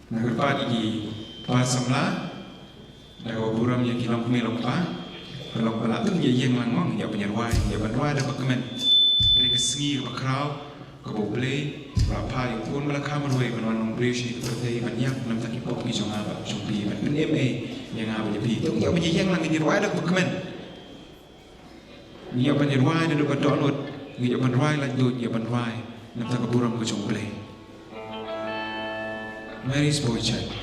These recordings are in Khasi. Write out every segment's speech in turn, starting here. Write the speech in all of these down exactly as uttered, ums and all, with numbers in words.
Nga kyrpad ïa ki para samla da kaba burom ïa ki longkmie longkpa, ki longkpa la tang ïa ïeng lang mo, ïa ban rwai, ïa ban rwai da kaba kmen. Ka dei ka sngi kaba khraw kaba U Blei ba la phah ïa U Khun ba la kha marwei ban wan long briew sha kane ka pyrthei ban ïap na ka bynta ki pop ki jong nga bad jong phi, ban pynim ei ïa nga bad ïa phi. To ïa ban ïeng lang, ngin rwai da kaba kmen. Ngin ïa ban rwai naduh ka dohnud, ngin ïa ban rwai laitluid, ïa ban rwai na ka bynta ka burom ka jong U Blei. Mary's Boy Child.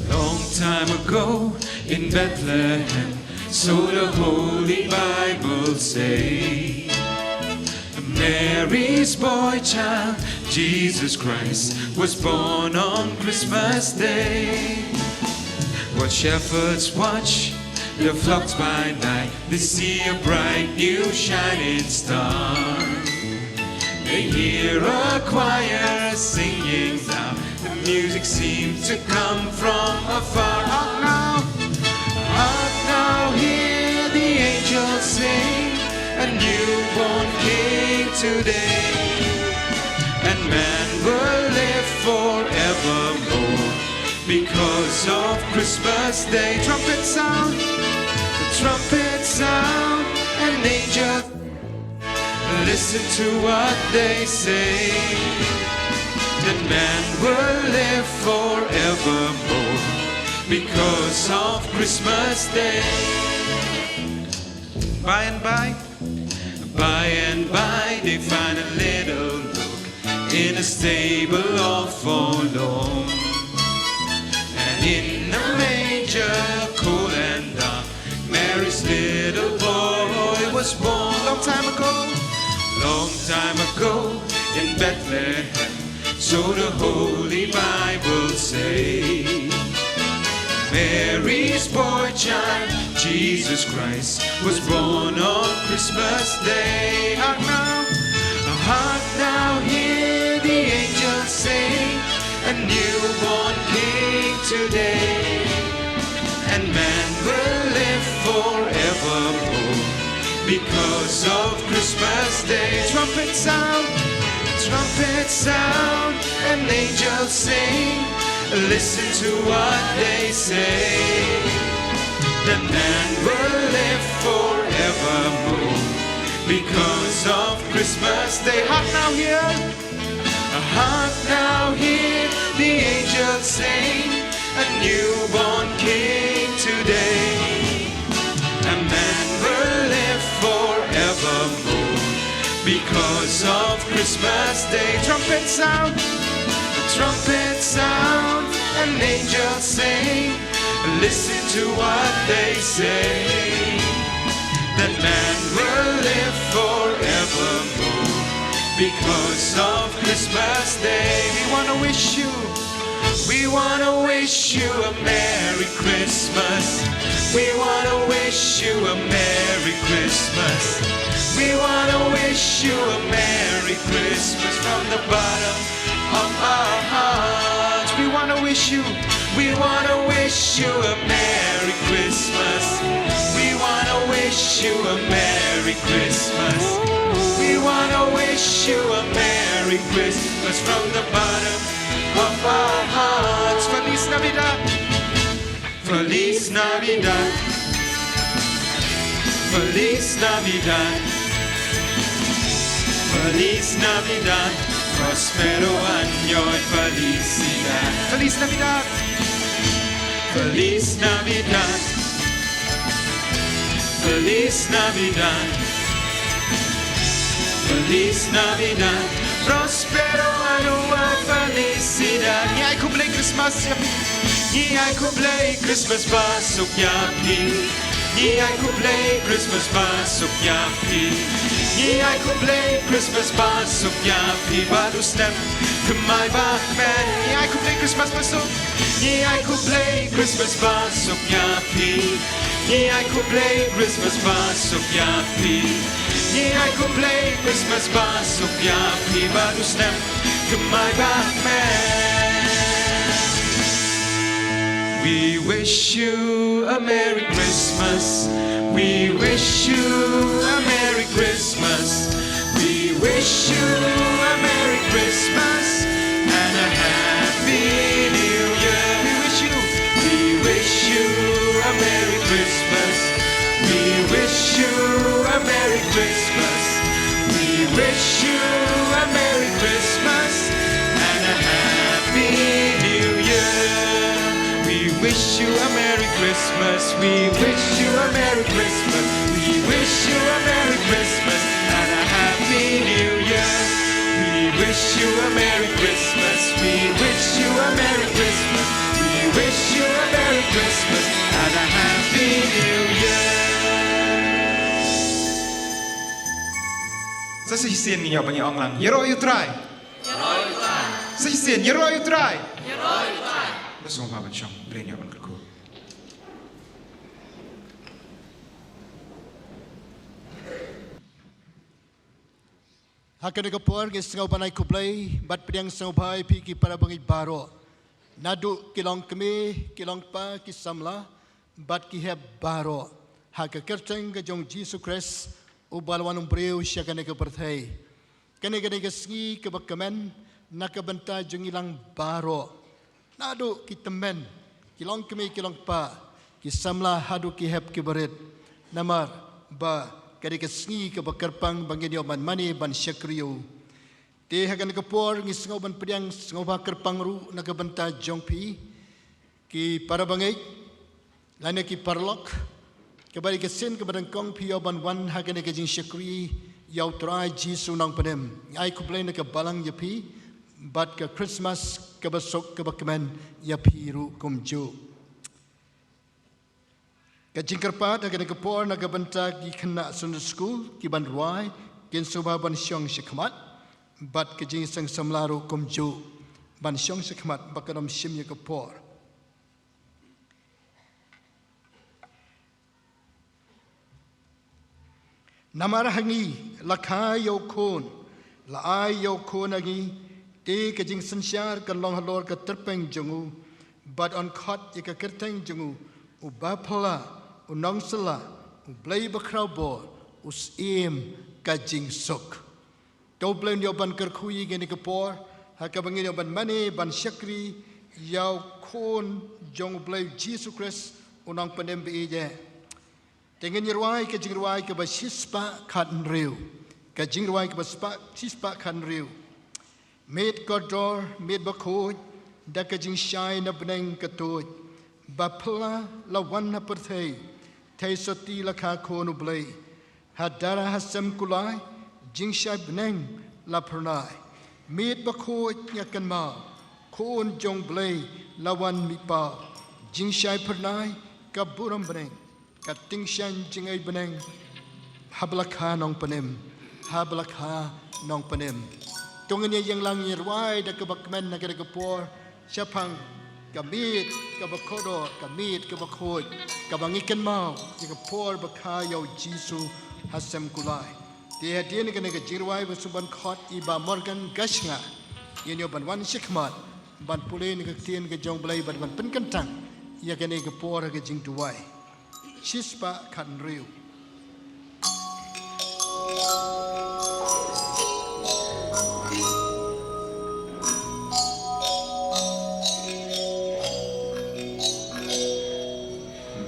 Long time ago in Bethlehem, so the Holy Bible say, Mary's boy child, Jesus Christ, was born on Christmas Day. While shepherds watch the flocks by night, they see a bright new shining star. They hear a choir singing now. The music seems to come from afar. Hark now, hark now, hear the angels sing. A newborn king today. And man will live forevermore because of Christmas Day. Trumpet sound, the trumpet sound, an angel. Listen to what they say. That man will live forevermore because of Christmas Day. By and by, by and by, they find a little nook in a stable all forlorn. And in a manger, cold and dark, Mary's little boy was born. Long time ago, long time ago in Bethlehem, so the Holy Bible say. Mary's boy child, Jesus Christ, was born on Christmas Day. Hark now, hark now, hear the angels sing. A newborn king today. And man will live forevermore because of Christmas Day. Trumpet sound, trumpet sound, an angel sing. Listen to what they say. That man will live forevermore because of Christmas Day. Hark now, hear. Hark now, hear the angels sing, a newborn king today. A man will live forevermore because of Christmas Day. Trumpet sound, a trumpet sound, an angel sing. Listen to what they say. That man will live forevermore because of Christmas Day. We wanna wish you, we wanna wish you a Merry Christmas. We wanna wish you a Merry Christmas. We wanna wish you a Merry Christmas from the bottom of our hearts. We wanna wish you, we wanna wish you a Merry Christmas. We wanna wish you a Merry Christmas. We wanna wish you a Merry Christmas from the bottom of our hearts. Feliz Navidad. Feliz Navidad. Feliz Navidad. Feliz Navidad. Próspero año y felicidad. Feliz Navidad. Feliz Navidad. Feliz Navidad. Feliz Navidad. Próspero año y felicidad. Ngi ai khublei Christmas ïa phi. Ngi ai khublei Christmas ba suk ïa phi. Ngi ai khublei Christmas ba suk ïa phi. Ngi ai khublei Christmas ba suk ïa phi. Bad u snem thymmai ba kmen. Ngi ai khublei Christmas ba suk. Ngi ai khublei Christmas ba suk ïa phi. Ngi ai khublei Christmas ba suk ïa phi. Ngi ai khublei Christmas ba suk ïa phi bad u snem thymmai ba kmen. We wish you a Merry Christmas. We wish you a Merry Christmas. We wish you a Merry Christmas and a Happy New Year. We wish you, we wish you a Merry Christmas. We wish you a Merry Christmas. We wish you a Merry Christmas and a Happy New Year. We wish you a Merry Christmas. We wish you a Merry Christmas. We wish you a Merry Christmas and a Happy New Year. We wish you a Merry Christmas. We wish you a Merry Christmas. We wish you a Merry Christmas and a Happy New Year. Sa shisien ngin ïa ban ïa ong lang, ïaroh ïa U Trai. Sa shisien, ïaroh ïa U Trai. Ïaroh ïa U Trai. Ba sngewbha ban shong, Blei ïa ban kyrkhu. Ha kane ka por ngi sngewbha ban ai khublei bad pdiang sngewbha ïa phi ki para bangeit baroh. Naduh ki longkmie, ki longkpa, ki samla bad ki hep baroh ha ka kyrteng ka jong Jisu Khrist uba la wan umbriew sha kane ka pyrthei. Kane, kane ka sngi kaba kmen na ka bynta jong ngi lang baroh. Naduh ki tymmen, ki longkmie, ki longkpa, ki samla haduh ki hep ki barit. Namar ba ka dei ka sngi kaba kyrpang ba ngin ïoh ban mane ban shakri ïa u. Te ha kane ka por ngi sngew ban pdiang sngewbha kyrpang ruh na ka bynta jong phi ki para bangeit lane ki paralok, kaba dei ka sien kaba nyngkong phi ïoh ban wan ha kane ka jingshakri ïa U Trai Jisu Nongpynim. Ngi ai khublei na ka balang ïa phi bad ka Christmas kaba suk kaba kmen ïa phi ruh kumjuh. Ka jingkyrpad ha kane ka por na ka bynta ki khynnah Sunday School ki ban rwai, kin sngewbha ban shong shakhmat bad ka jingseng samla ruh kumjuh ban shong shakhmat ba kan ym shim ïa ka por. Namar ha ngi la kha ïa u Khun, la ai ïa u Khun ha ngi, te ka jingsynshar kan long halor ka tyrpeng jong u, bad yn khot ïa ka kyrteng jong u, u Baphylla, u Nongsylla, u Blei Bakhraw Bor, u Syiem ka jingsuk. To Blei, ngin ïoh ban kyrkhu ïa kane ka por ha kaba ngin ïoh ban mane ban shakri ïa u Khun jong U Blei Jisu Khrist, u Nongpynim ba ïeit. Te ngin ïa rwai ka jingrwai kaba shispah khathynriew. Ka jingrwai kaba spah, shispah khathynriew. Miet kordor, miet bakhuid, da ka jingshai na bneng ka tuid. Baphylla la wan ha pyrthei, thei sotti la kha Khun U Blei. Ha dara ha sem kulai, jingshai bneng la phyrnai. Miet bakhuid nga kynmaw, Khun jong U Blei la wan mihpaw. Jingshai phyrnai ka burom bneng, ka tyngshaiñ jingaiñ bneng, haba la kha Nongpynim, haba la kha Nongpynim. To ngin ïa ïeng lang ïa rwai da kaba kmen na kane ka por, shaphang ka miet kaba kordor, ka miet kaba khuid, kaba ngi kynmaw ïa ka por ba kha ïa u Jisu ha sem kulai. Te hadien kane ka jingrwai ba shu ban khot i Bah Morgan Gashngah, ngin ïoh ban wan shakhmat ban pule na ka ktien ka jong U Blei bad ban pynkyntang ïa kane ka por ha ka jingduwai. Shispah khathynriew.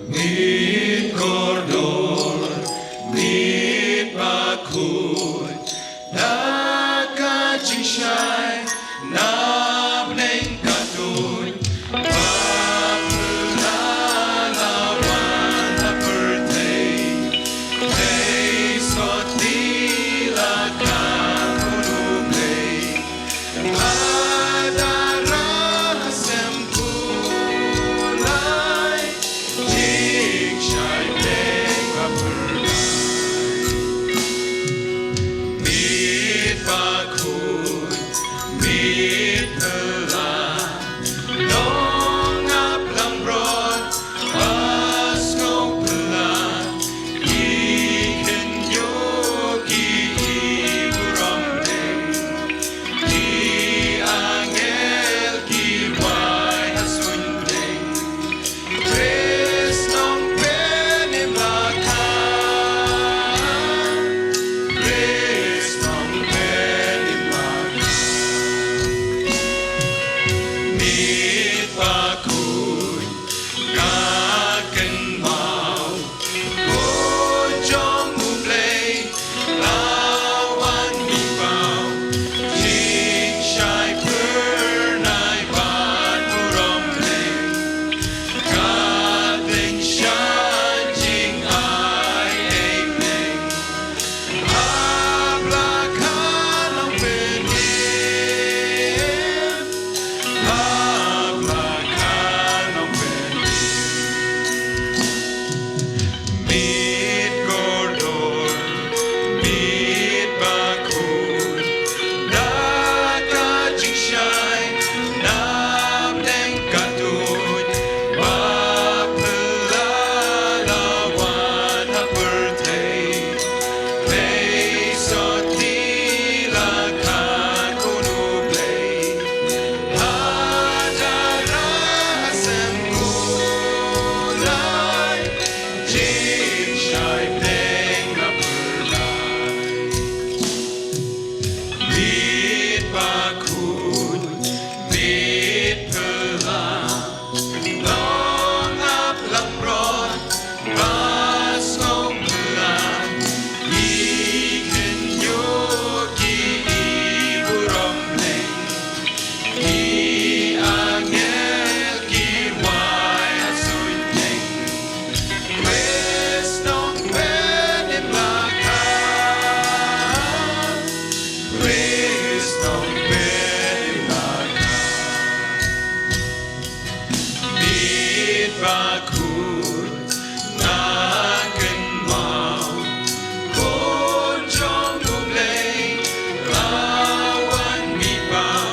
Miet kordor, miet bakhuid, da ka jingshai na bneng ka tuid, Baphylla la wan ha pyrthei, thei sotti Akut nga kynmaw, Khun jong U Blei, la wan mih paw,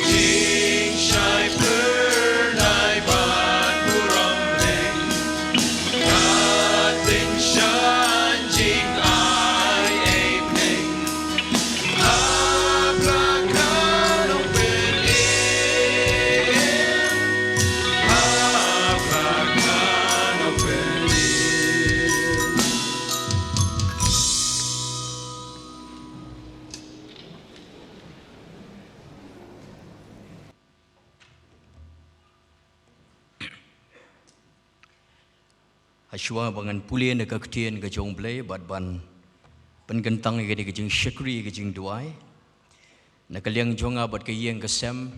jingshai pyrthei bad burom lei, ka tyngshan jingai ei pdeng. Hashwa ba ngan pule na ka ktien ka jong U Blei bad ban pynkyntang ïa kane ka jingshakri ka jingduwai. Na ka liang jong nga bad ka ïing ka sem,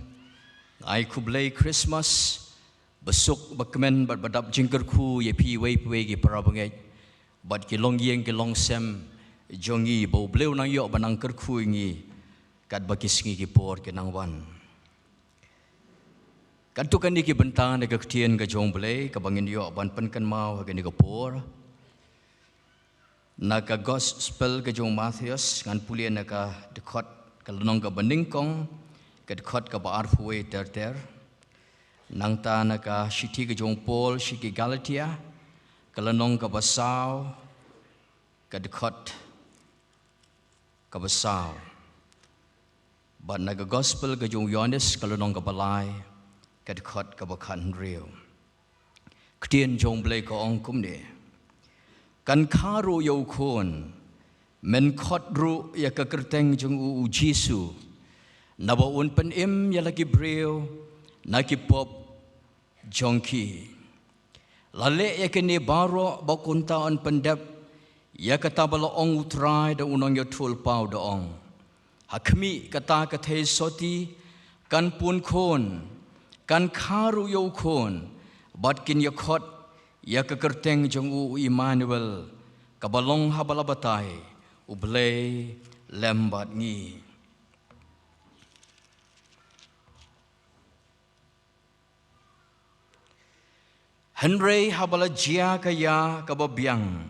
nga ai khublei Christmas ba suk ba kmen bad ba dap jingkyrkhu ïa phi iwei pa iwei ki para bangeit bad ki longïing ki longsem jong ngi, ba U Blei u nang ïoh ban nang kyrkhu ïa ngi katba ki sngi ki por ki nang wan. Katto katne ki bynta na ka ktien ka jong U Blei kaba ngin ïoh ban pynkynmaw ha kane ka por. Na ka Gospel ka jong u Mathaios, ngan pule na ka dkhot ka lynnong kaba nyngkong, ka dkhot kaba arphew wei ter ter. Nangta na ka shithi ka jong u Paul sha ki Galatia, ka lynnong kaba saw, ka dkhot kaba saw. Bad na ka Gospel ka jong u Ïoannis ka lynnong kaba lai, ka dkhot kaba khathynriew. Ktien jong U Blei ka ong kumne: Kan kha ruh ïa u khun, men khot ruh ïa ka kyrteng jong u, u Jisu, naba un pynim ïa la ki briew na ki pop jong ki. La leh ïa kine baroh ba kumta yn pyndep ïa kata ba la ong u Trai da u nongïathuhlypa, u da ong: Ha khmih, kata ka thei sotti kan pun khun, kan kha ruh ïa u khun, bad kin ïakhot ïa ka kyrteng jong u, u Immanuel, kaba long ha ba la batai: U Blei lem bad ngi. Hynrei haba la jia ka ïa kaba biang,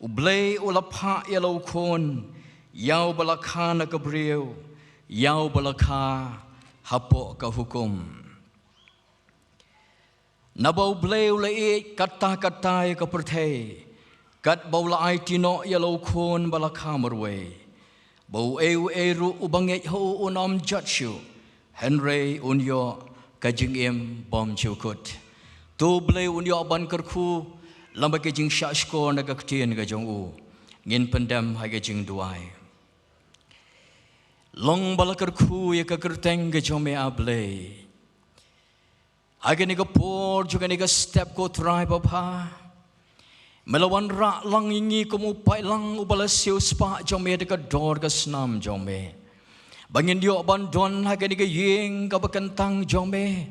U Blei u la phah ïa la u khun, ïa uba la kha na ka briew, ïa uba la kha hapoh ka hukum. Naba U Blei u la ïeit katta katta ïa ka pyrthei, katba u la aiti noh ïa la u khun ba la kha marwei, ba uei uei ruh uba ngeit ha u un ym jot shuh, hynrei un ïoh ka jingim bymjukut. To U Blei un ïoh ban kyrkhu lyngba ka jingshahshkor na ka ktien ka jong u. Ngin pyndem ha ka jingduwai. Long ba la kyrkhu ïa ka kyrteng ka jong me, A Blei. Ha kane ka por jong kane ka step, ko Trai babha, me la wanrah lang ïa ngi kum u paidlang uba la siewspah jong me da ka dor ka snam jong me, ba ngin ïoh ban don ha kane ka ïing kaba kyntang jong me,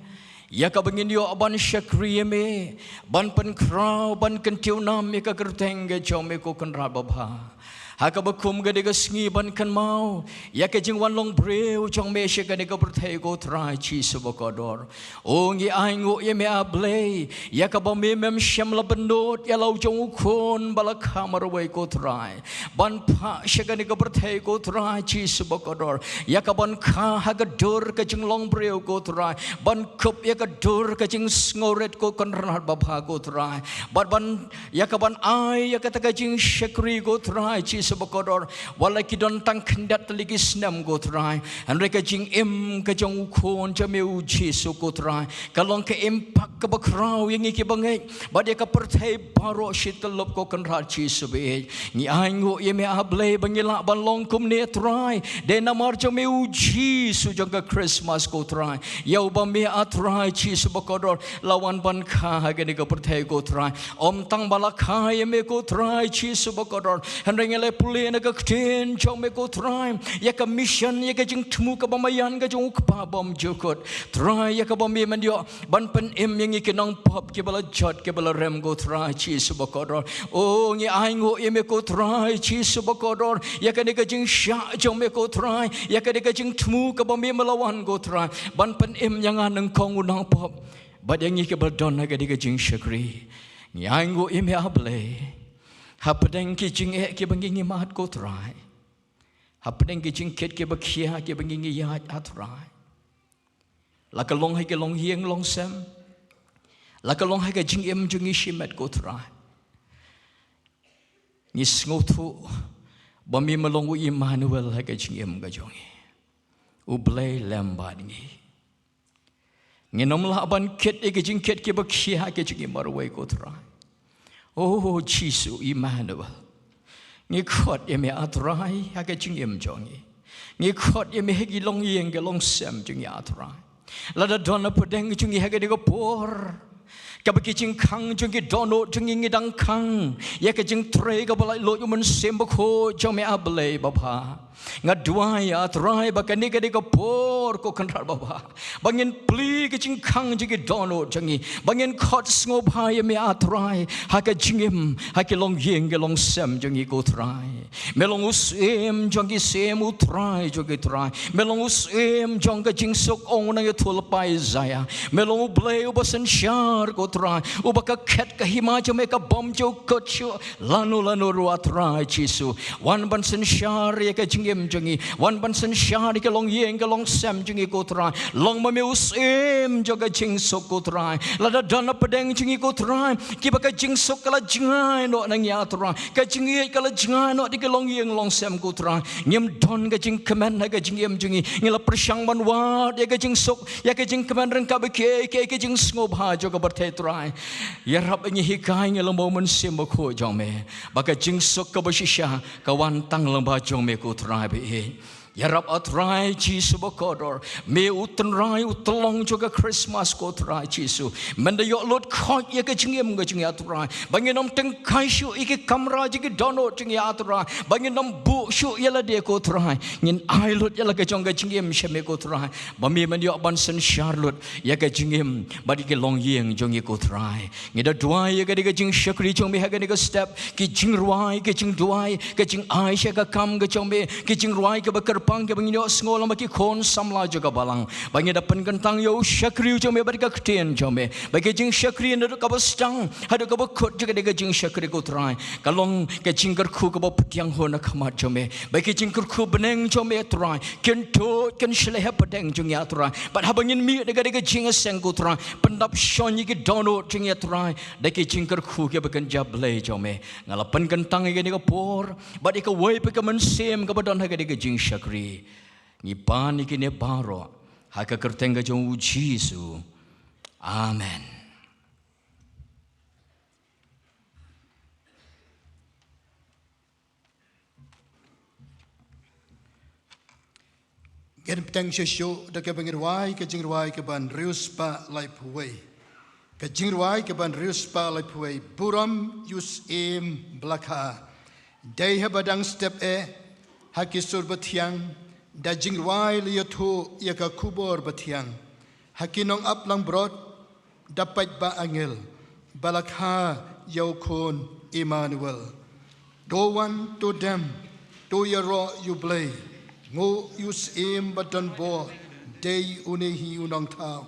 ïa kaba ngin ïoh ban shakri ïa me, ban pynkhraw, ban kyntiew nam ïa ka kyrteng ka jong me, ko Kynrad babha. Ha kaba kum kane ka sngi ban kynmaw ïa ka jingwan long briew jong me sha kane ka pyrthei, ko Trai Jisu bakordor. O, ngi ainguh ïa me, A Blei, ïa kaba me mem shym la bynnud ïa la u jong u khun ba la kha marwei, ko Trai, ban phah sha kane ka pyrthei, ko Trai Jisu bakordor, ïa kaban kha ha ka dur ka jinglong briew, ko Trai, ban kup ïa ka dur ka jingsngewrit, ko Kynrad babha, ko Trai, bad ban ïa kaban ai ïa kata ka jingshakri, ko Trai Jisu bakordor. Wat la ki don tang khyndiat tylli ki snem, ko Trai, hynrei ka jingim ka jong u khun jong me, u Jisu, ko Trai, ka long ka impact kaba khraw ïa ngi kiba ngeit bad ïa ka pyrthei baroh shi tyllup, ko Kynrad Jisu baieit. Ngi ainguh ïa me, A Blei, ba ngi lah ban long kumne, Trai, dei namar jong me, u Jisu jong ka Christmas, ko Trai, ïa uba me, A Trai Jisu bakordor, la wan ban kha ha kane ka pyrthei, ko Trai. Ym tang ba la kha ïa me, ko Trai Jisu bakordor, hynrei ngi la pule na ka ktien jong me, ko Trai, ïa ka mission, ïa ka jingthmu kaba maïan ka jong u Kpa bymjukut, Trai, ïa kaba me men ïoh ban pynim ïa ngi ki nongpop kiba la jot, kiba la rem, ko Trai Jisu bakordor. O, ngi ainguh ïa me, ko Trai Jisu bakordor, ïa kane ka jingshah jong me, ko Trai, ïa kane ka jingthmu kaba me men la wan, ko Trai, ban pynim ïa nga nyngkong u nongpop Bad ïa ngi kiba don ha kadei ka jingshakri, ngi ainguh ïa me A Blei hapdeng ki jingeh kiba ngi ngi mad, ko Trai, hapdeng ki jingkit kiba khia kiba ngi ngi ïaid, A Trai. La ka long ha ki longïing longsem, la ka long ha ka jingim jong ngi shimet, ko Trai, ngi sngewthuh ba me me long u Immanuel ha ka jingim ka jong ngi, U Blei lem bad ngi. Ngin ym lah ban kit ïa ki jingkit kiba khia ha ka jingim marwei, ko Trai. O Jisu Immanuel, ngi khot ïa me, A Trai, ha ka jingim jong ngi. Ngi khot ïa me ha ki longïing ki longsem jong ngi, A Trai. Lada don hapdeng jong ngi ha kadei ka por kaba ki jingkhang jong ki dohnud jong ngi ngi dang khang ïa ka jingtrei kaba laitluid u Mynsiem Bakhuid jong me, A Blei babha, nga duwai, A Trai, ba kane kadei ka por, ko Kynrad babha, ba ngin plie ki jingkhang jong ki dohnud jong ngi, ba ngin khot sngewbha ïa me, A Trai, ha ka jingim, ha ki longïing ki longsem jong ngi, ko Trai. Me long u Syiem jong ki syiem, u Trai jong ki trai. Me long u Syiem jong ka jingsuk, ong u nongïathuhlypa Isaiah. Me long U Blei uba synshar, ko Trai, uba ka khet ka hima jong me ka bym ju kut shuh lano lano ruh, A Trai Jisu. Wan ban synshar ïa ka jingim jong ngi, wan ban synshar ïa ka longïing ka longsem jong ngi, ko Trai. Long ma me u Syiem jong ka jingsuk, ko Trai. Lada don hapdeng jong ngi, ko Trai, kiba ka jingsuk ka la jngai noh na ngi, A Trai, ka jingïeit ka la jngai noh da ki longïing longsem, ko Trai, ngim don ka jingkmen ha ka jingim jong ngi. Ngi la pyrshang ban wad ïa ka jingsuk, ïa ka jingkmen ryngkat bad kiei kiei ki jingsngewbha jong ka pyrthei, Trai. Ïarap ngi, hikai ngi lem bad u Mynsiem Bakhuid jong me, ba ka jingsuk kaba shisha ka wan tang lyngba jong me, ko Trai baieit. Ïarap, A Trai Jisu bakordor, me u tynrai u tyllong jong ka Khristmas, ko Trai Jisu. Men da ïoh lut khoit ïa ka jingim ka jong ngi, A Trai, ba ngin ym tyngkai shuh ïa ki kamra jong ki dohnud jong ngi, A Trai, ba ngin ym buh shuh ïa lade, ko Trai. Ngin ai lut ïa la ka jong ka jingim sha me, ko Trai, ba me men ïoh ban synshar lut ïa ka jingim bad ïa ki longïing jong ngi, ko Trai. Ngi da duwai ïa kadei ka jingshakri jong me ha kane ka step, ki jingrwai, ki jingduwai, ka jingai sha ka kam ka jong me, ki jingrwai kiba kyrpang kiba ngin ïohsngew lang bad ki khun samla jong ka balang. Ba ngi da pynkyntang ïa u shakri jong me bad ka ktien jong me, ba ki jingshakri naduh kaba sdang haduh kaba kut jong kadei ka jingshakri, ko Trai, ka long ka jingkyrkhu kaba pdiang hun ha khmat jong me. Ba ki jingkyrkhu bneng jong me, Trai, kin tuid kin shlei hapdeng jong ngi, A Trai. Bad haba ngin mih na kadei ka jingïaseng, ko Trai, pyndap shon ïa ki dohnud jong ngi, A Trai, da ki jingkyrkhu kiba kynja blei jong me. Nga la pynkyntang ïa kane ka por bad ïa kawei pat ka mynsiem kaba don ha kadei ka jingshakri. Ngi pan ïa kine baroh ha ka kyrteng ka jong u Jisu. Amen. Ngin bteng shuh shuh da kaba ngi rwai ka jingrwai kaban hynriew spah laiphew wei. Ka jingrwai kaban hynriew spah laiphew wei: Burom ïa u Syiem ba la kha. Dei haba dang step eh ha ki sur bathiang, da jingrwai la ïathuh ïa ka khubor bathiang ha ki nongaplangbrot, da paidbah angel, ba la kha ïa u Khun Immanuel. To wan, to dem, to ïaroh ïa U Blei. Nguh ïa u Syiem ba don bor, dei une hi u Nongthaw.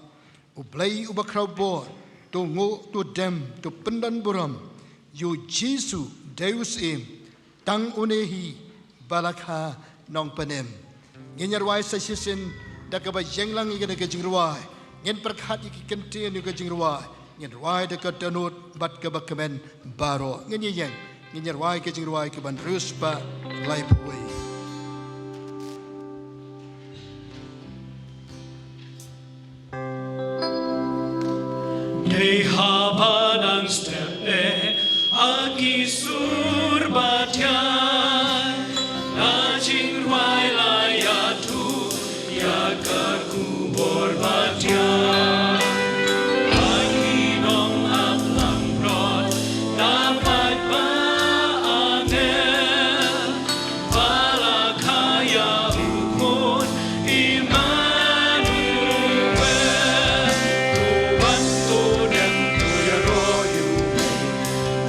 U Blei uba khraw bor, to nguh, to dem, to pyndonburom ïa u Jisu, dei u Syiem. Tang une hi ba la kha nongpynim. Ngin ïarwai sa shisien da kaba ïeng lang ïa kane ka jingrwai. Ngin pyrkhat ïa ki kyntien ïa ka jingrwai. Ngin rwai da ka dohnud bad kaba kmen baroh. Ngin ïeng, ngin ïarwai ka jingrwai kaban hynriew spah laiphew wei. Dei haba dang step eh ha ki sur bathiang, da jingrwai la ïathuh ïa ka khubor bathiang ha ki nongaplangbrot, da paidbah angel, ba la kha ïa u Khun Immanuel. To wan, to dem, to ïaroh ïa U Blei.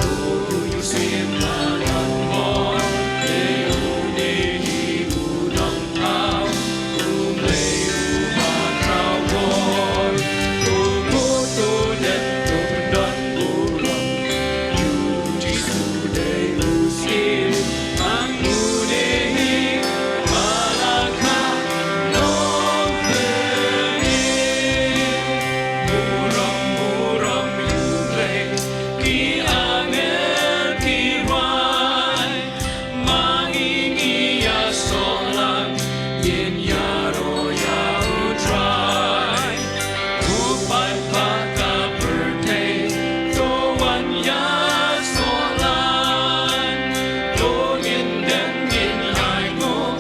To nguh ïa u Syiem ba don bor, dei une hi u Nongthaw, U Blei uba khraw bor. To nguh, to Ki angel ki rwai, ma ngi ngi ïasoh lang, ngin ïaroh ïa U Trai. U paidbah ka pyrthei, to wan ïasoh lang, to ngin dem ngin ainguh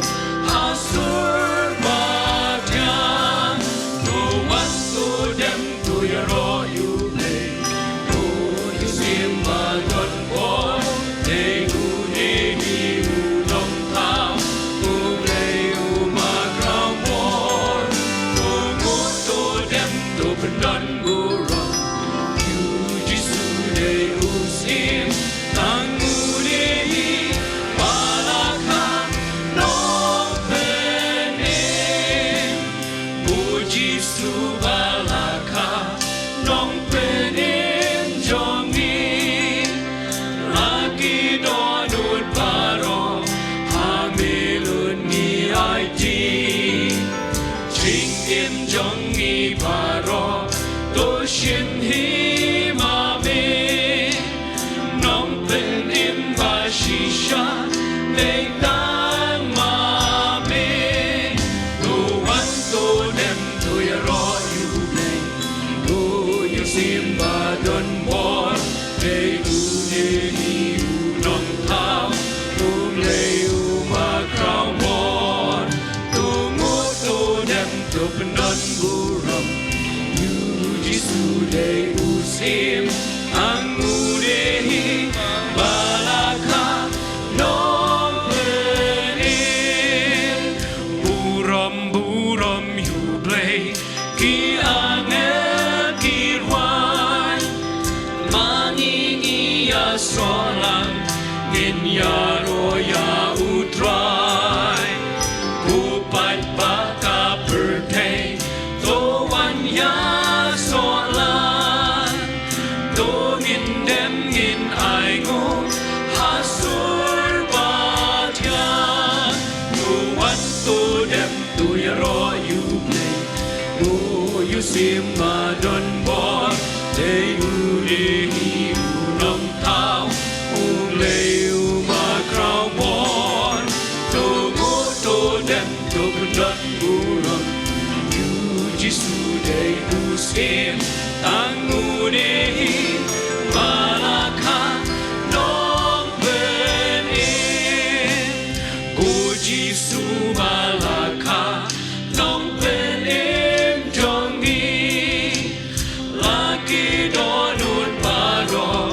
ha sur bad thiang. To wan to dem to ïaroh ïa U Blei, to ïohsngew ba don bor, dei une hi u nongthaw U Blei u makhraw bor. To nguh to dem to pyndon burom ïa U Jisu, dei u Syiem. Tang une hi ba la kha Nongpynim, U Jisu ba la kha Nongpynim jong ngi. La ki dohnud baroh ha me lut ngi aiti. Jingim jong ngi baroh to shim hi ma me. Nongpynim ba shisha, dei tang ma me. To wan to dem to ïaroh ïa U Blei, to ïohsngew ba don bor, dei une hi u nongthaw U Blei u makhraw bor. To nguh to dem to pyndon burom ïa U Jisu, dei u Syiem. Tang une hi ba la kha Nongpynim. Burom burom ïa U Blei, ki angel ki rwai, ma ngi ngi ïasoh lang, ngin ïaroh ïa U Trai. U paidbah ka pyrthei, to wan ïasoh lang, to ngin dem ngin ainguh ha sur bad thiang. To wan to dem to ïaroh ïa U Blei, to ïohsngew ba don bor, dei une hi u nongthaw U Blei u makhraw bor. To nguh to dem to pyndon burom ïa U Jisu, dei u Syiem. Tang une hi ba la kha Nongpynim. U Jisu ba la kha Nongpynim jong ngi. La ki dohnud baroh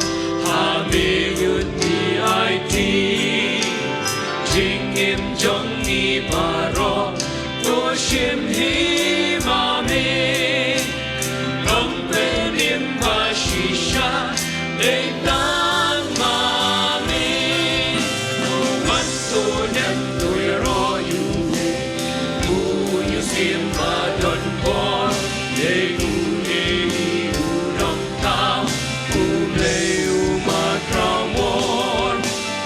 ha me lut ngi aiti. Jingim jong ngi baroh to shim hi ma me. Nongpynim ba shisha, dei tang ma me. To wan to dem to ïaroh ïa U Blei, to ïohsngew ba don bor, dei une hi u nongthaw U Blei u makhraw bor.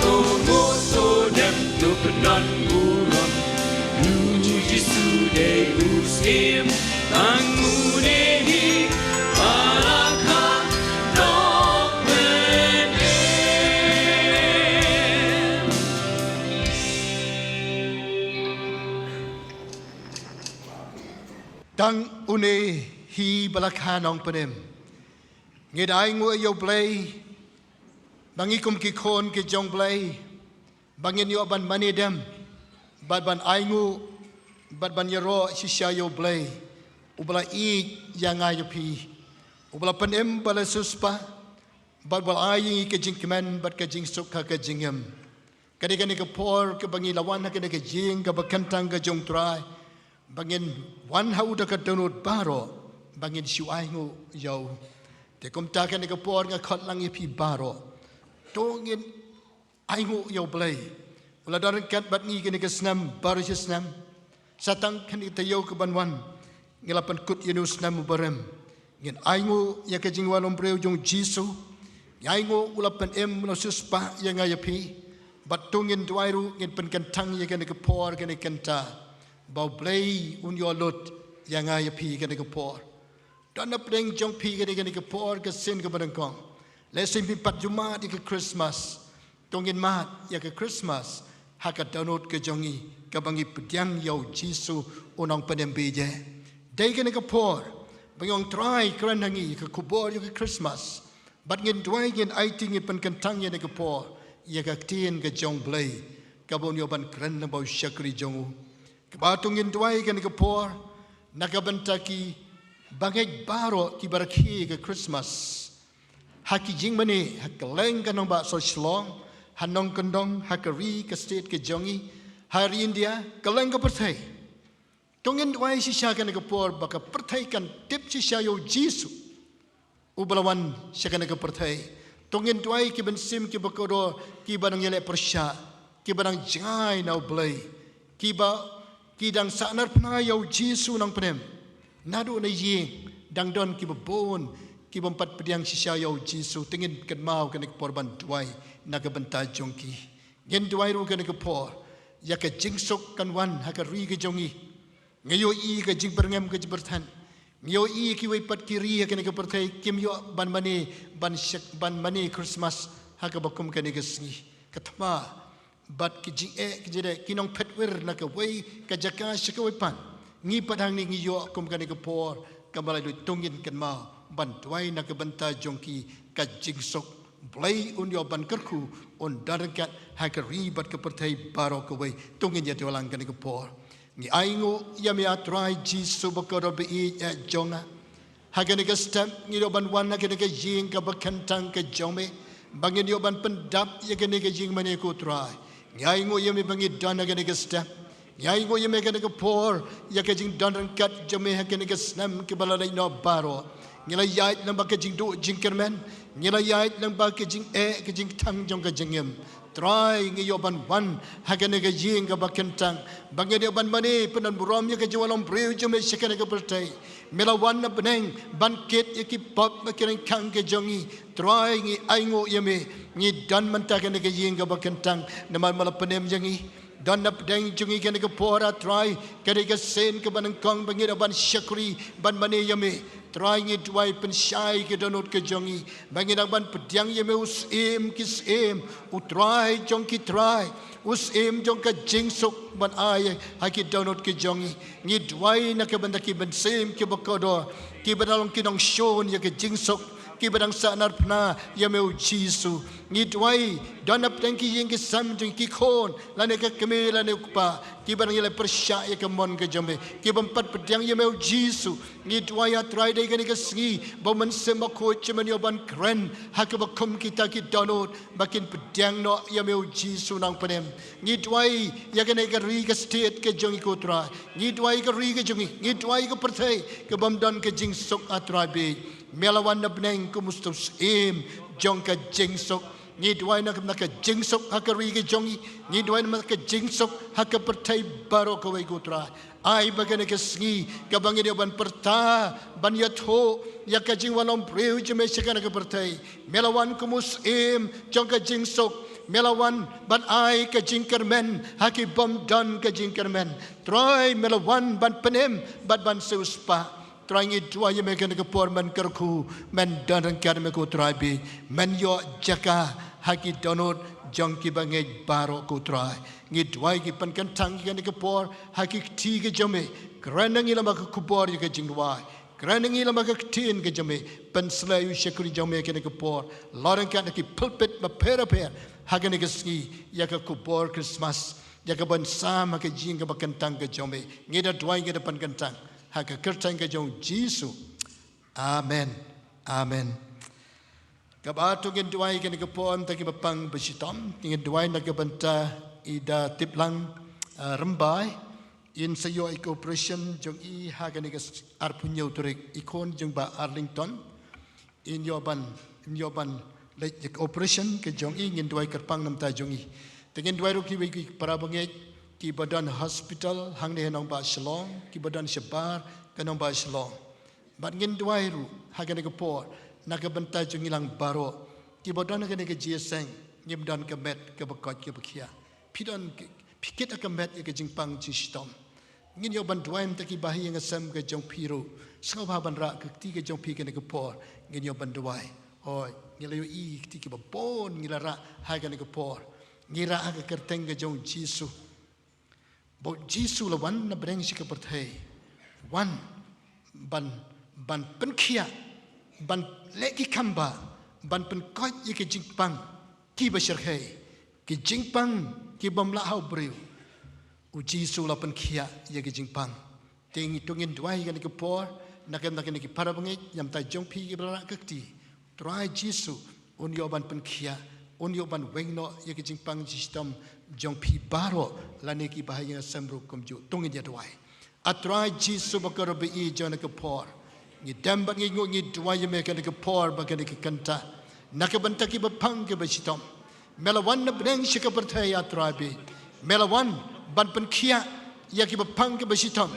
To nguh to dem to pyndon burom ïa U Jisu, dei u Syiem. Tang une hi ba la kha Nongpynim. Tang une hi ba la kha Nongpynim. Ngin ainguh ïa U Blei ba ngi kum ki khun ki jong U Blei, ba ngin ïoh ban mane dem bad ban ainguh bad ban ïaroh shisha ïa U Blei uba la ïeit ïa nga ïa phi, uba la pynim bad la siewspah bad uba la ai ïa ngi ka jingkmen bad ka jingsuk ha ka jingim. Ka dei kane ka por kaba ngi la wan ha kane ka jingkaba kyntang ka jong U Trai, ba ngin wan ha u da ka dohnud baroh, ba ngin shu ainguh ïa u. Te kumta kane ka por nga khot lang ïa phi baroh, to ngin ainguh ïa U Blei uba la don ryngkat bad ngi kane ka snem baroh shi snem. Sa tang kane ka taïew kaban wan ngi la pynkut ïa une u snem uba rim. Ngin ainguh ïa ka jingwan umbriew jong U Jisu. Ngin ainguh u la pynim, u la siewspah ïa nga ïa phi. Bad to ngin duwai ruh, ngin pynkyntang ïa kane ka por, kane ka kynta, ba U Blei un ïoh lut ïa nga ïa phi kane ka por. Don na pdeng jong phi kane, kane ka por, ka sien kaba nyngkong. Lehse ngim pat ju mad ïa ka Christmas. To ngin mad ïa ka Christmas ha ka dohnud ka jong ngi, kaba ngi pdiang ïa u Jisu u nongpynim bieit. Dei kane ka por ba ngi ong Trai kren ha ngi ïa ka khubor ïa ka Christmas. Bad ngin duwai, ngin aiti, ngin pynkyntang ïa kane ka por ïa ka ktien ka jong u Blei, kaba un ïoh ban kren lyngba u shakri jong u. Kaba to ngin duwai kane ka por na ka bynta ki bangeit baroh kiba rakhe ïa ka Christmas ha ki jingmane, ha kylleng ka nongbah sor Shillong, ha nongkyndong, ha ka ri ka state ka jong ngi, ha ri India, kylleng ka pyrthei. To ngin duwai shisha kane ka por ba ka pyrthei kan tip shisha ïa u Jisu uba la wan sha kane ka pyrthei. To ngin duwai ki mynsiem kiba kordor, kiba dang ïaleh pyrshah, kiba dang jngai na u Blei, kiba, ki dang sahnarphna ïa u Jisu nongpynim. Naduh na ïing dang don kiba bun kibym pat pdiang shisha ïa u Jisu. To ngin kynmaw kane ka por ban duwai na ka bynta jong ki. Ngin duwai ruh kane ka por ïa ka jingsuk kan wan ha ka ri ka jong ngi. Ngi ïohi ka jingbyrngem ka jingpyrthen. Ngi ïohi kiwei pat ki ri ha kane ka pyrthei kim ïoh ban mane, ban shak, ban mane Christmas ha kaba kum kane ka sngi. Ka thma bad ki jingeh, ki jingeh, ki nongphet wir na kawei ka jaka sha kawei pat. Ngi pat hangne ngi ïoh kum kane ka por, kaba la dei, to ngin kynmaw ban duwai na ka bynta jong ki, ka jingsuk. Blei un ïoh ban kyrkhu, un don ryngkat ha ka ri bad ka pyrthei baroh kawei. To ngin ïa duwai lang kane ka por. Ngi ainguh ïa me, ah Trai Jisu ba kordor baieit jong nga. Ha kane ka step ngi ïoh ban wan ha kane ka ïing kaba kyntang ka jong me, ba ngin ïoh ban pyndap ïa kane ka jingmane, ko Trai. Ngi ainguh ïa me ba ngi don ha kane ka step. Ngi ainguh ïa me kane ka por ïa ka jingdon ryngkat jong me ha kane ka snem kaba la leit noh baroh. Ngi la ïaid lyngba ka jingduh jingkyrmen, ngi la ïaid lyngba ka jingeh, ka jingthang jong ka jingim. Trai, ngi ïoh ban wan ha kane ka ïing kaba kyntang, ba ngin ïoh ban mane pyndonburom ïa ka jingwan long briew jong me sha kane ka pyrthei. Me la wan na bneng ban kit ïa ki pop bad ki ryngkang ka jong ngi. Trai, ngi ainguh ïa me, ngi don mynta ha kane ka ïing kaba kyntang namar me la pynim ïa ngi. Don na pdeng jong ngi kane ka por, ah Trai, ka dei ka sien kaba nyngkong ba ngi dang ban shakri, ban mane ïa me. Trai, ngi duwai pynshai ka dohnud ka jong ngi, ba ngi dang ban pdiang ïa me, u Syiem ki syiem, u Trai jong ki trai, u Syiem jong ka jingsuk, ban ai ha ki dohnud ka jong ngi. Ngi duwai na ka bynta ki mynsiem kiba kordor, kiba dang long ki nongshun ïa ka jingsuk, kiba dang sahnarphna ïa me, u Jisu. Ngi duwai, don na pdeng ki ïing ki sem jong ki khun lane ka kmie lane u kpa, kiba dang ïaleh pyrshah ïa ka mon ka jong me, kibym pat pdiang ïa me, u Jisu. Ngi duwai, ah Trai, dei kane ka sngi ba u Mynsiem Bakhuid jong me un ïoh ban kren ha kaba kum kita ki dohnud, ba kin pdiang noh ïa me, u Jisu nongpynim. Ngi duwai ïa kane ka ri ka state ka jong ngi, ko Trai. Ngi duwai ka ri ka jong ngi, ngi duwai ka pyrthei kabym don ka jingsuk, ah Trai baieit. Me la wan na bneng kum u Syiem jong ka jingsuk. Ngi duwai na ka, na ka jingsuk ha ka ri ka jong ngi. Ngi duwai na ka jingsuk ha ka pyrthei baroh kawei, ko Trai. Ai ba kane ka sngi kaba ngin ïoh ban pyrta, ban ïathuh ïa ka jingwan long briew jong me sha kane ka pyrthei, me la wan kum u Syiem jong ka jingsuk. Me la wan ban ai ka jingkyrmen ha kibym don ka jingkyrmen. Trai, me la wan ban pynim bad ban siewspah. Trai, ngi duwai ïa me kane ka por, men kyrkhu, men don ryngkat ïa me, ko Trai baieit, men ïoh jaka ha ki dohnud jong ki bangeit baroh, ko Trai. Ngi duwai, ngi pynkyntang ïa kane ka por ha ki kti ka jong me. Kren na ngi lyngba ka khubor ïa ka jingduwai. Kren na ngi lyngba ka ktien ka jong me. Pynsleh ïa u shakri jong me kane ka por, la ryngkat ha ki pulpit bapher bapher ha kane ka sngi, ïa ka khubor Christmas, ïa kaban sam ha ka ïing kaba kyntang ka jong me. Ngi da duwai, ngi da pynkyntang ha ka kyrteng ka jong u Jisu. Amen. Amen. Kaba to ngin duwai kane ka por, mynta kiba pang ba shitom, ngin duwai na ka bynta i Da Tiplang, ah, Rymbai. In sa ïoh ïa ka operation jong i ha kane ka arphew hynñiew tarik, i khun jong Bah Arlington. In ïoh ban, in ïoh ban leit ïa ka operation ka jong i. Ngin duwai kyrpang na ka bynta jong i. Te ngin duwai ruh kiwei ki para bangeit kiba don hospital hangne ha nongbah Shillong, kiba don shabar ka nongbah Shillong. Bad ngin duwai ruh ha kane ka por na ka bynta jong ngi lang baroh kiba don ha kane ka jingïaseng, ngim don ka met kaba koit kaba khiah. Phi don ki, phi kit ha ka met ïa ka jingpang jingshitom. Ngin ïoh ban duwai mynta ki bahaïing hasem ka jong phi ruh. Sngewbha ban rah ka kti ka jong phi kane ka por. Ngin ïoh ban duwai. Hooid, Ngi la ïohi kti kiba bun ngi la rah ha kane ka por. Ngi rah ha ka kyrteng ka jong u Jisu. Ba u Jisu la wan na bneng sha ka pyrthei. Wan ban, ban pynkhiah, ban leh ki kham bha, ban pynkoit ïa ki jingpang kiba shyrkhei, ki jingpang kibym lah ha u briew. U Jisu la pynkhiah ïa ki jingpang. Te ngi to ngin duwai kane ka por, na ka bynta kine ki para bangeit, na ka bynta jong phi kiba la rah ka kti. Trai Jisu, un ïoh ban pynkhiah, un ïoh ban weng noh ïa ki jingpang jingshitom jong phi baroh, lane kiba ha ïing ha sem ruh kumjuh. To ngin ïa duwai. A Trai Jisu ba kyrkhu ba ïeit, jong kane ka por ngi dem bad ngi nguh, ngi duwai ïa me kane ka por bad kane ka kynta, na ka bynta kiba pang kiba shitom. Me la wan na bneng sha ka pyrthei, A Trai baieit. Me la wan ban pynkhiah ïa kiba pang kiba shitom,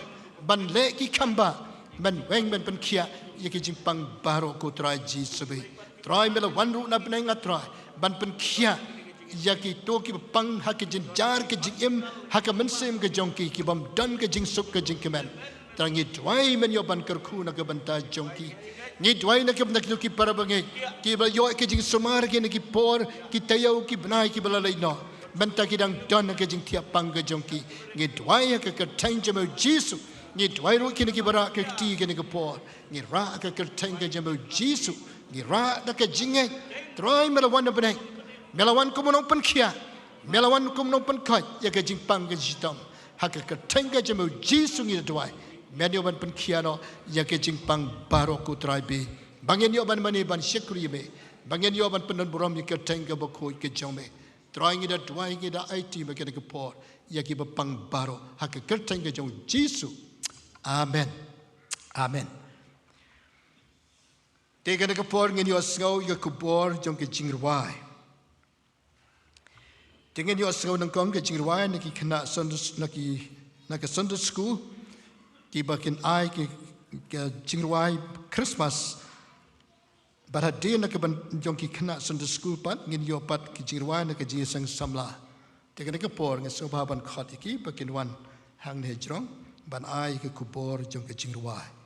ban leh ki kham bha, men weng men pynkhiah ïa ki jingpang baroh, ko Trai Jisu baieit. Trai, me la wan ruh na bneng, A Trai, ban pynkhiah ïa kito kiba pang ha ka jynjar ka jingim, ha ka mynsiem ka jong ki, kibym don ka jingsuk ka jingkmen. Trai, ngi duwai men ïoh ban kyrkhu na ka bynta jong ki. Ngi duwai na ka bynta kito ki para bangeit kiba ïoh ka jingsumar kine ki por, ki taïew, ki bnai kiba la leit noh, mynta ki dang don ha ka jingthiah pang ka jong ki. Ngi duwai ha ka kyrteng jong me, U Jisu. Ngi duwai ruh kine kiba rah ka kti kane ka por. Ngi rah ha ka kyrteng ka jong me, U Jisu. Ngi rah da ka jingngeit. Trai, me la wan na bneng, me la wan kum u nongpynkhiah, me la wan kum u nongpynkoit ïa ka jingpang ka jingshitom. Ha ka kyrteng ka jong me, U Jisu, ngi duwai, men ïoh ban pynkhiah noh ïa ka jingpang baroh, ko Trai baieit, ba ngin ïoh ban mane ban shakri ïa me, ba ngin ïoh ban pyndonburom ïa ka kyrteng kaba khuid ka jong me. Trai, ngi da duwai, ngi da aiti ïa me kane ka por ïa kiba pang baroh, ha ka kyrteng ka jong U Jisu. Amen. Amen. Te kane ka por ngin ïohsngew ïa ka khubor jong ka jingrwai. Te ngin ïohsngew nyngkong ka jingrwai na ki khynnah Sunday, na ki, na ka Sunday school, kiba kin ai ki, ka jingrwai Christmas. Bad hadien na ka ban jong ki khynnah Sunday school pat, ngin ïoh pat ki jingrwai na ka jingïaseng samla. Te kane ka por ngin sngewbha ban khot ïa ki ba kin wan hangne hajrong ban ai ka khubor jong ka jingrwai.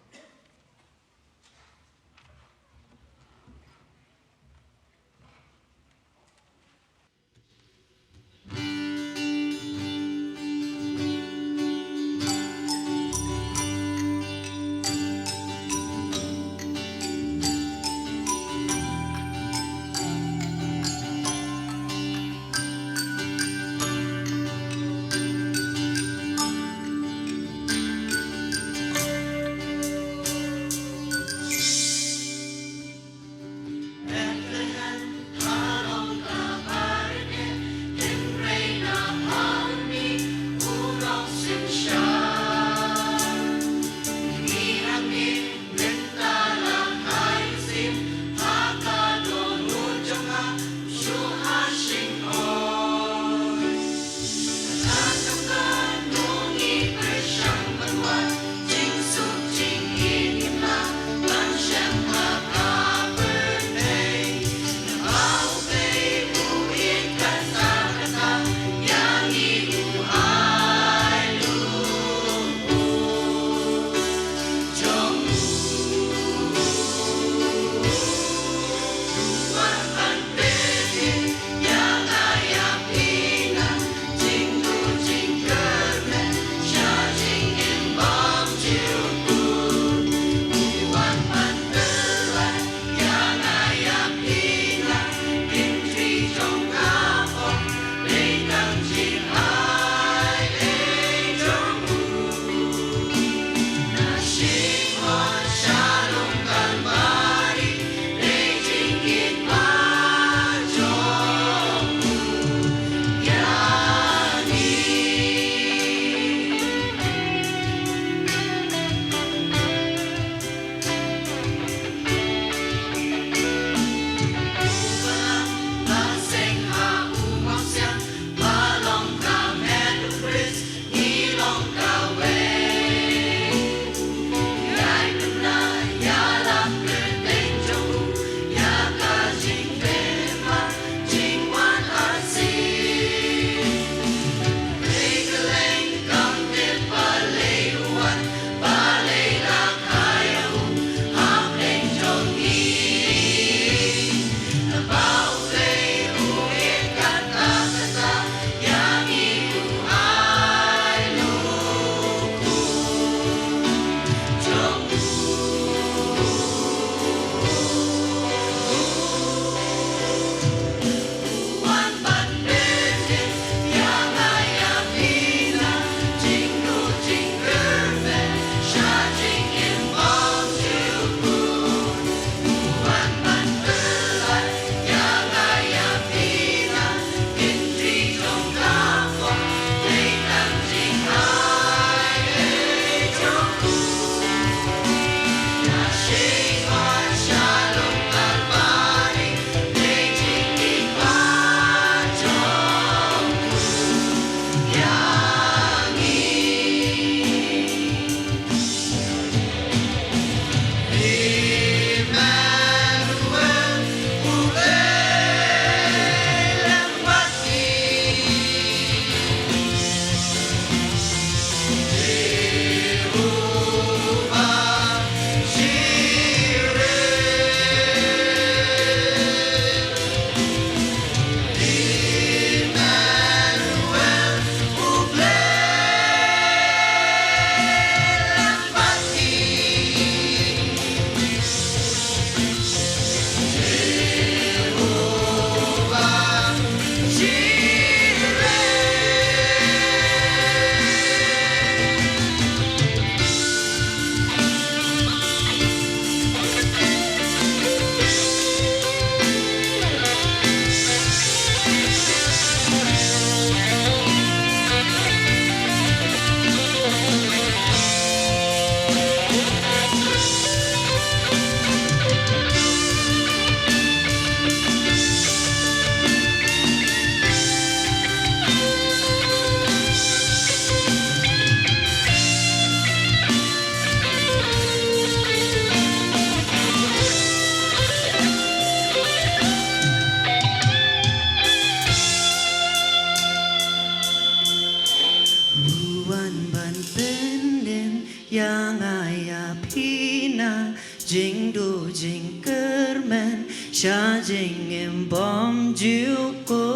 Jingduh jingkyrmen sha jingim bymjukut.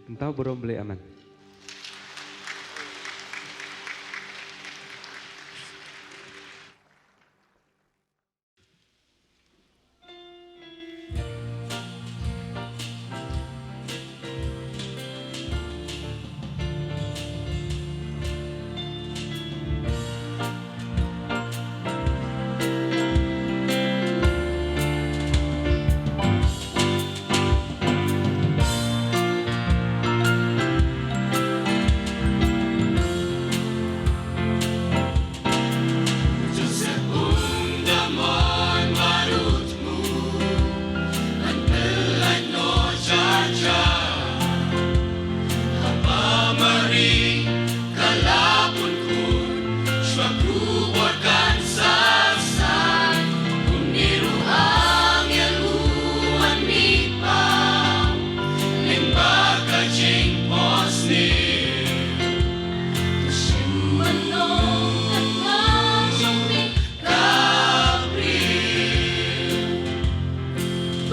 Pyntaw burom Blei, amen.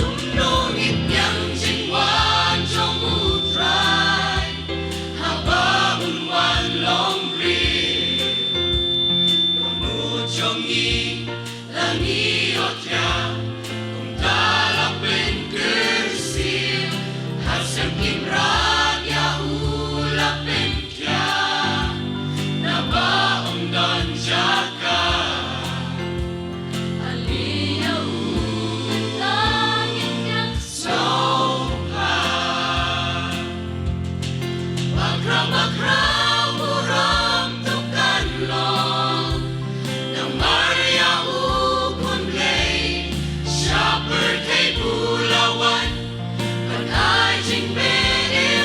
Kumno ngin ïeng jingwan jong U Trai haba un wan long briew? Dohnud jong ngi la ngi ïohthiah, kumta la pynkyrsiew. Ha seng Kynrad ïa u la pyn Naba ym don jaka. Aleh ïa u mynta ngin ïa sngewbha. Bakhraw bakhraw burom to kan long. Namar ïa u Khun Blei sha pyrthei u la wan. Ban ai jingpynim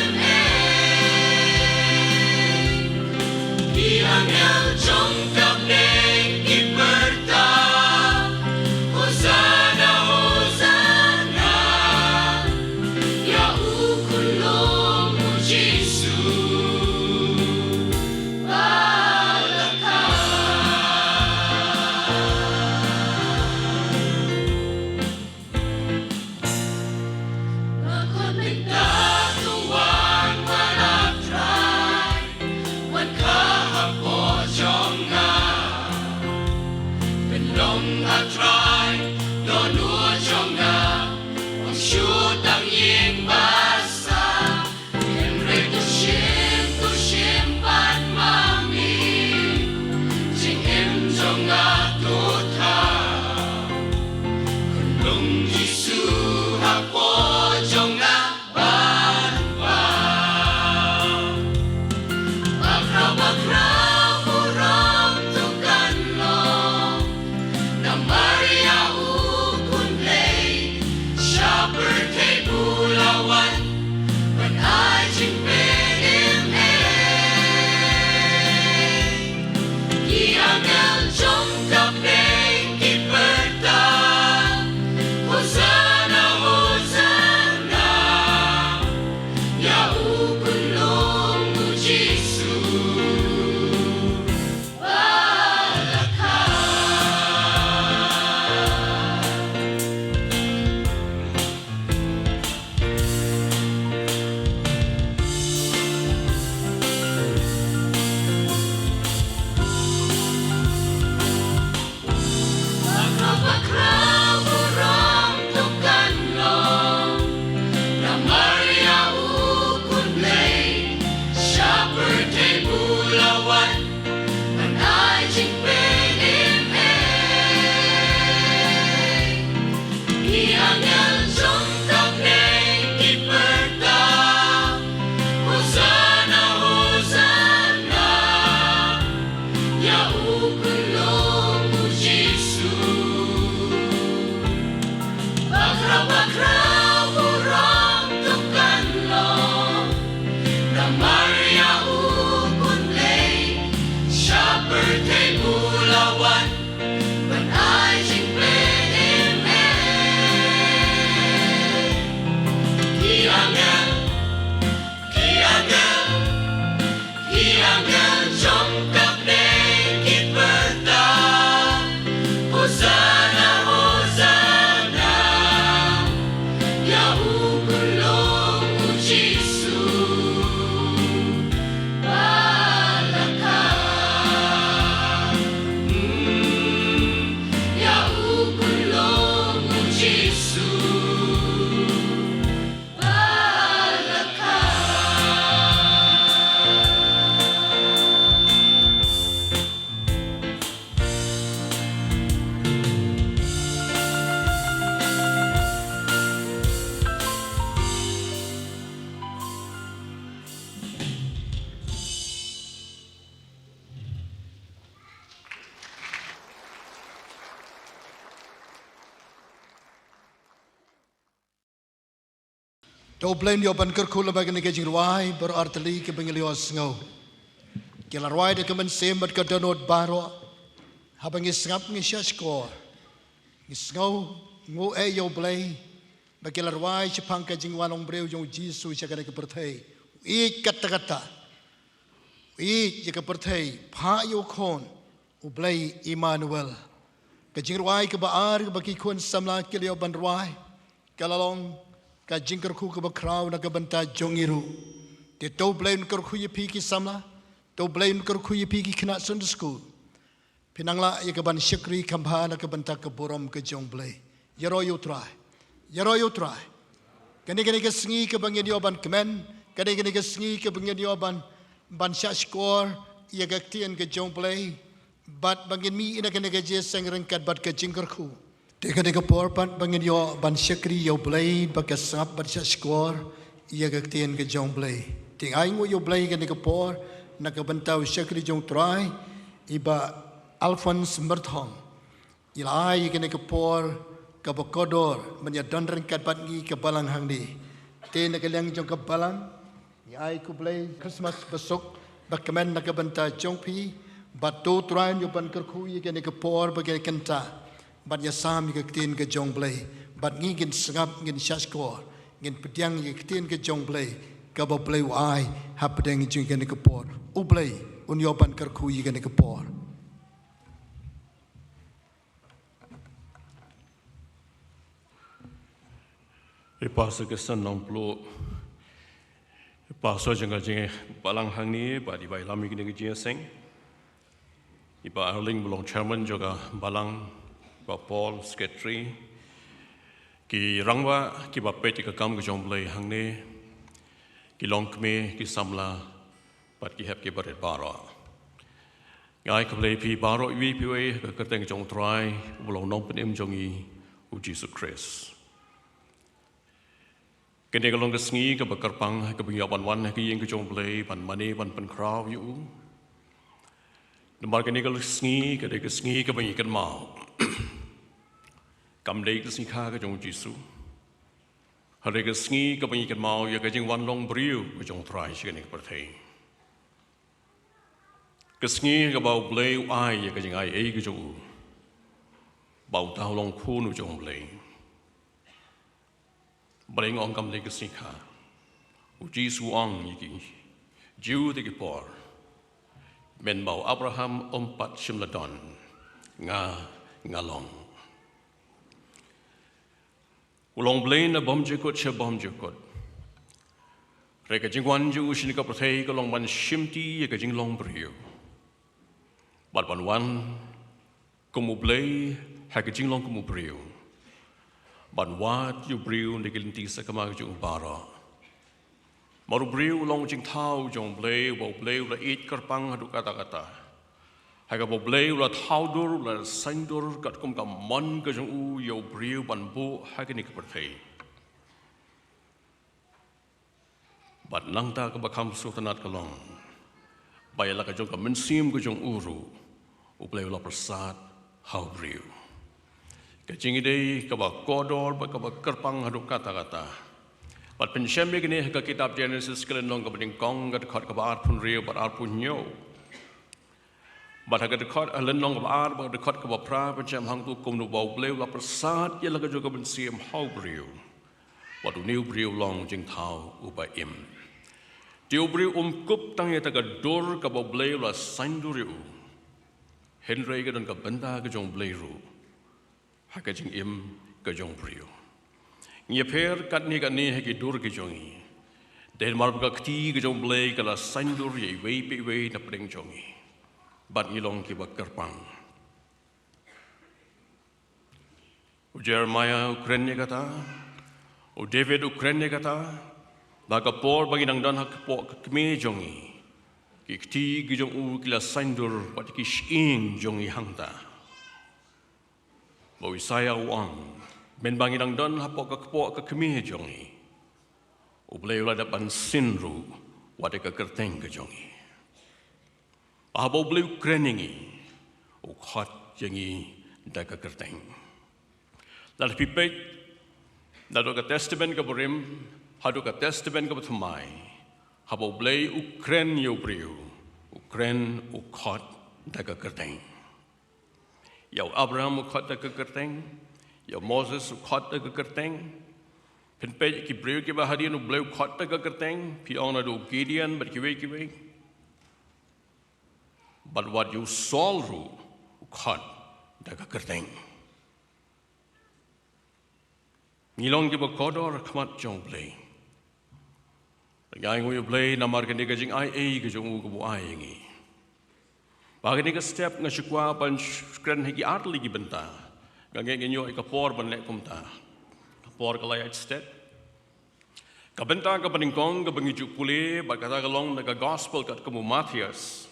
Ko Blei, ngi ïoh ban kyrkhu lyngba kane ka jingrwai baroh artylli kaba ngi la ïohsngew. Ki la rwai da ka mynsiem bad ka dohnud baroh. Haba ngi sngap ngi shahshkor, ngi sngew nguh ïa U Blei ba ki la rwai shaphang ka jingwan long briew jong U Jisu sha kane ka pyrthei. U ïeit katta katta, u ïeit ïa ka pyrthei, phah ïa u Khun, U Blei Immanuel. Ka jingrwai kaba ar kaba ki khun samla ki la ïoh ban rwai ka la long ka jingkyrkhu kaba khraw na ka bynta jong ngi ruh. Te to U Blei un kyrkhu ïa phi ki samla, to U Blei un kyrkhu ïa phi ki khynnah Sunday school. Phin nang lah ïa ka ban shakri kham bha na ka bynta ka burom ka jong U Blei. Ïaroh ïa U Trai. Ïaroh ïa U Trai. Kane, kane ka sngi kaba ngin ïoh ban kmen, kane, kane ka sngi kaba ngin ïoh ban, ban shahshkor ïa ka ktien ka jong U Blei. Bad ba ngin mih na kane ka jingïaseng ryngkat bad ka jingkyrkhu. Te kane ka por pat ba ngin ïoh ban shakri ïa U Blei bad ka sngap bad shahshkor ïa ka ktien ka jong U Blei. Te ai nguh ïa U Blei kane ka por na ka bynta u shakri jong U Trai, i Bah Alphonse Myrthong. I la ai kane ka por kaba kordor ban ïadon ryngkat bad ngi ka balang hangne. Te na ka liang jong ka balang, ngi ai khublei Christmas basuk bakmen na ka bynta jong phi. Bad to U Trai un ïoh ban kyrkhu ïa kane ka por ba kane kynta, bad ïasam ïa ka ktien ka jong U Blei. Bad ngi ngin sngap, ngin shahshkor, ngin pdiang ïa ka ktien ka jong U Blei kaba U Blei u ai hapdeng jong kane ka por. U Blei un ïoh ban kyrkhu ïa kane ka por. I Pastor Christian Nongpluh, i Pastor jong ka jingbalang hangne, bad i ba ïalam ïa kane ka jingïaseng. I Bah Arling ba long Chairman jong ka balang, Bah Paul, Secretary. Ki rangbah kiba peit ïa ka kam ka jong U Blei hangne. Ki longkmie, ki samla, bad ki hep ki barit baroh. Nga ai khublei ïa phi baroh iwei pa iwei ha ka kyrteng jong U Trai uba long Nongpynim jong ngi, U Jisu Khrist. Kane ka long ka sngi kaba kyrpang kaba ngi ïoh ban wan ha ka ïing ka jong U Blei ban mane ban pynkhraw ïa u. Namar kane ka sngi ka dei ka sngi kaba ngi kynmaw, kam dei ka sngi kha ka jong U Jisu. Hynrei ka sngi kaba ngi kynmaw ïa ka jingwan long briew ka jong U Trai sha kane ka pyrthei. Ka sngi kaba U Blei u ai ïa ka jingaiei ka jong u, ba uta u long Khun u jong U Blei. Balei nga ong kam dei ka sngi kha? U Jisu u ong ïa ki Jiw te ki por, mynba u Abraham um pat shym la don, nga nga long. U long Blei na bymjukut sha bymjukut. Hynrei ka jingwan jong u shane ka pyrthei ka long ban shimti ïa ka jinglong briew, bad ban wan kum U Blei ha ka jinglong kum u briew, ban wad ïa u briew na ki lynti sakma ka jong u baroh. Namar u briew u long jingthaw jong U Blei, uba U Blei u la ïeit kyrpang haduh katta katta. Ha kaba U Blei u la thaw dur, u la saiñdur katkum ka mon ka jong u ïa u briew ban buh ha kane ka pyrthei. Bad nangta kaba kham sngewtynnad ka long ba ïa la ka jong ka mynsiem ka jong u ruh, U Blei u la pyrsad ha u briew. Ka jingïadei kaba kordor bad kaba kyrpang haduh katta katta. Bad pynshem ïa kane ha ka kitab Genesis ka lynnong kaba nyngkong, ka dkhot kaba arphew hynriew bad arphew hynñiew. Bad ha ka dkhot, ha lynnong kaba ar bad ka dkhot kaba phra, pynshem hangto kumno ba U Blei u la pyrsad ïa la ka jong ka mynsiem ha u briew. Bad une u briew u long jingthaw uba im. Te u briew um kup tang ïa kata ka dur kaba U Blei u la saiñdur ïa u, hynrei ka don ka bynta ka jong U Blei ruh ha ka jingim ka jong u briew. Ngi ïapher katne katne ha ki dur ki jong ngi. Dei namar ba ka kti ka jong U Blei ka la saiñdur ïa iwei pa iwei napdeng jong ngi. Bad ngi long kiba kyrpang. U Jeremiah u kren ïa kata, u David u kren ïa kata, ba ka por ba ngi dang don ha ka kpoh ka kmie jong ngi, ki kti ki jong u ki la saiñdur bad ki shyieng jong ngi hangta. Ba u Isaiah u ong, mynba ngi dang don hapoh ka kpoh ka kmie jong ngi, U Blei u la dep ban sin ruh wat ïa ka kyrteng ka jong ngi. Ba haba U Blei u kren ïa ngi, u khot ïa ngi da ka kyrteng. Lada phi peit naduh ka Testament kaba rim, Haduh ka Testament kaba thymmai, haba U Blei u kren ïa u briew, u kren u khot da ka kyrteng. Ïa u Abraham u khot da ka kyrteng, ïa u Moses u khot da ka kyrteng. Phin peit ki briew kiba hadien U Blei u khot da ka kyrteng, phi ong naduh u Gideon bad kiwei kiwei. Bad wat ïa u Saul ruh u khot da ka kyrteng. Ngi long kiba kordor ha khmat jong U Blei. Nga ai nguh ïa U Blei namar kane ka jingaiei ka jong u kaba u ai ïa ngi. Ba kane ka step nga shu kwah ban sh-, kren ha ki ar tylli ki bynta. Nga ngeit ngin ïoh ïa ka por ban leh kumta. Ka por ka la ïaid stet. Ka bynta kaba nyngkong kaba ngi ju pule bad kata ka long na ka gospel katkum u Mathaios.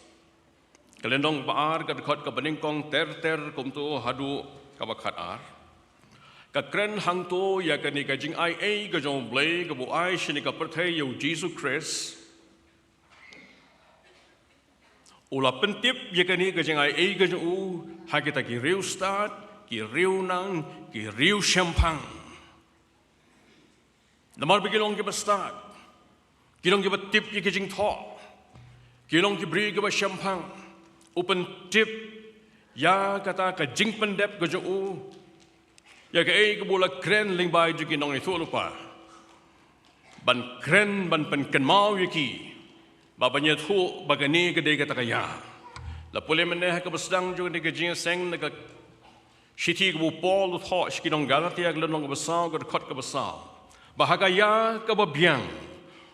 Ka lynnong ba ar, ka dkhot kaba nyngkong ter ter kumto haduh kaba khatar. Ka kren hangto ïa kane ka jingaiei ka jong U Blei kaba u ai sha kane ka pyrthei ïa u Jisu Khrist. U la pyntip ïa kane ka jingaiei ka jong u ha kita ki riewstad, ki riewnang, ki riewshemphang. Namar ba ki long kiba stad, ki long kiba tip ïa ki jingthoh, ki long ki briew kiba shemphang. U pyntip ïa kata ka jingpyndep ka jong u ïa kaei kaba u la kren lyngba jong ki nongïathuhlypa, ban kren, ban pynkynmaw ïa ki ba ban ïathuh ba kane ka dei kata ka ïa. La pule mynne ha kaba sdang jong kane ka jingïaseng na ka shithi kaba u Paul u thoh sha ki nong Galatia, ka lynnong kaba saw, ka dkhot kaba saw, ba ha ka ïa kaba biang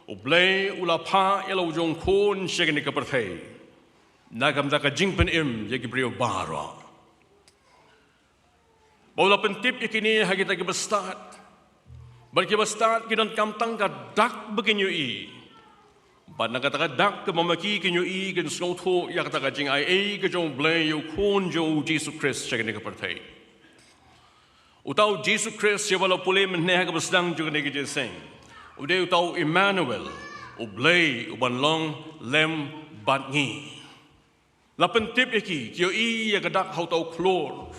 U Blei u la phah ïa la u jong u khun sha kane ka pyrthei na ka bynta ka jingpynim ïa ki briew baroh. Ba u la pyntip ïa kine ha kita kiba stad. Bad kiba stad ki donkam tang ka dak ba kin ïohi. Bad na kata ka dak kaba ma ki kin ïohi, kin sngewthuh ïa kata ka jingaiei ka jong U Blei ïa u khun jong u Jisu Khrist sha kane ka pyrthei. Uta u Jisu Khrist ïa uba la pule mynne ha kaba sdang jong kane ka jingïaseng, u dei uta u Immanuel, U Blei uban long lem bad ngi. La pyntip ïa ki, ki ïohi ïa ka dak ha uta u khlur.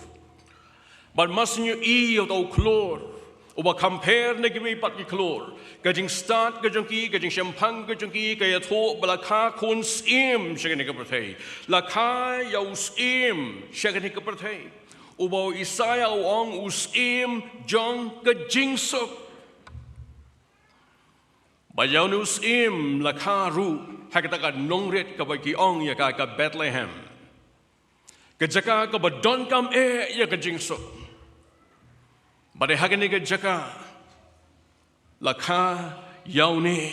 Bad mar shu ïohi ïa uta u khlur uba kham pher na kiwei pat ki khlur, ka jingstad ka jong ki, ka jingshemphang ka jong ki ka ïathuh ba la kha khun syiem sha kane ka pyrthei. La kha ïa u syiem sha kane ka pyrthei, uba u Isaïah u ong u syiem jong ka jingsuk. Ba ïa une u syiem la kha ruh ha kata ka nongrit kaba ki ong ïa ka ka Bethlehem, ka jaka kaba donkam eh ïa ka jingsuk. Bad ha kane ka jaka la kha ïa une.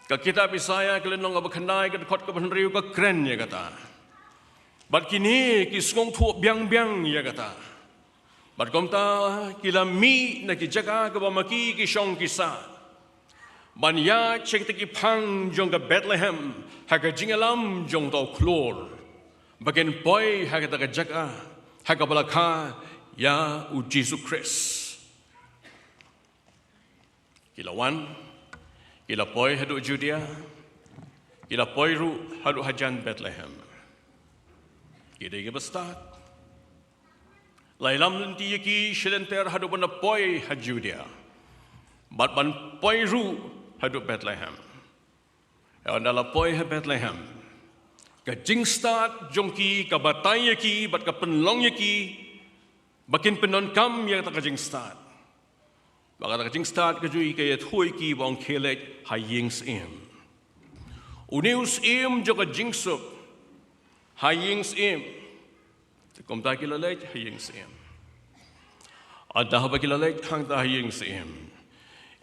Ka kitab Isaïah ka lynnong kaba khyndai, ka dkhot kaba hynriew ka kren ïa kata. Bad kine ki sngewthuh biang biang ïa kata. Bad kumta ki la mih na ki jaka kaba ma ki ki shong ki sah, ban ïaid sha kita ki phang jong ka Bethlehem ha ka jingïalam jong uta u khlur, ba kin poi ha kata ka jaka ha kaba la kha ïa u Jisu Khrist. Ki la wan, ki la poi haduh Judia, ki la poi ruh haduh hajan Bethlehem. Ki dei kiba stad. La ïalam lynti ïa ki shilynter haduh ban da poi ha Judia, bad ban poi ruh haduh Bethlehem. Ynda la poi ha Bethlehem, ka jingstad jong ki ka batai ïa ki bad ka pynlong ïa ki ba kin pyndonkam ïa kata ka jingstad. Ba kata ka jingstad ka jong ki ka ïathuh ïa ki ba ong khie leit ha ïing syiem. Une u syiem jong ka jingsuk ha ïing syiem. Te kumta ki la leit ha ïing syiem. Ynda haba ki la leit hangta ha ïing syiem,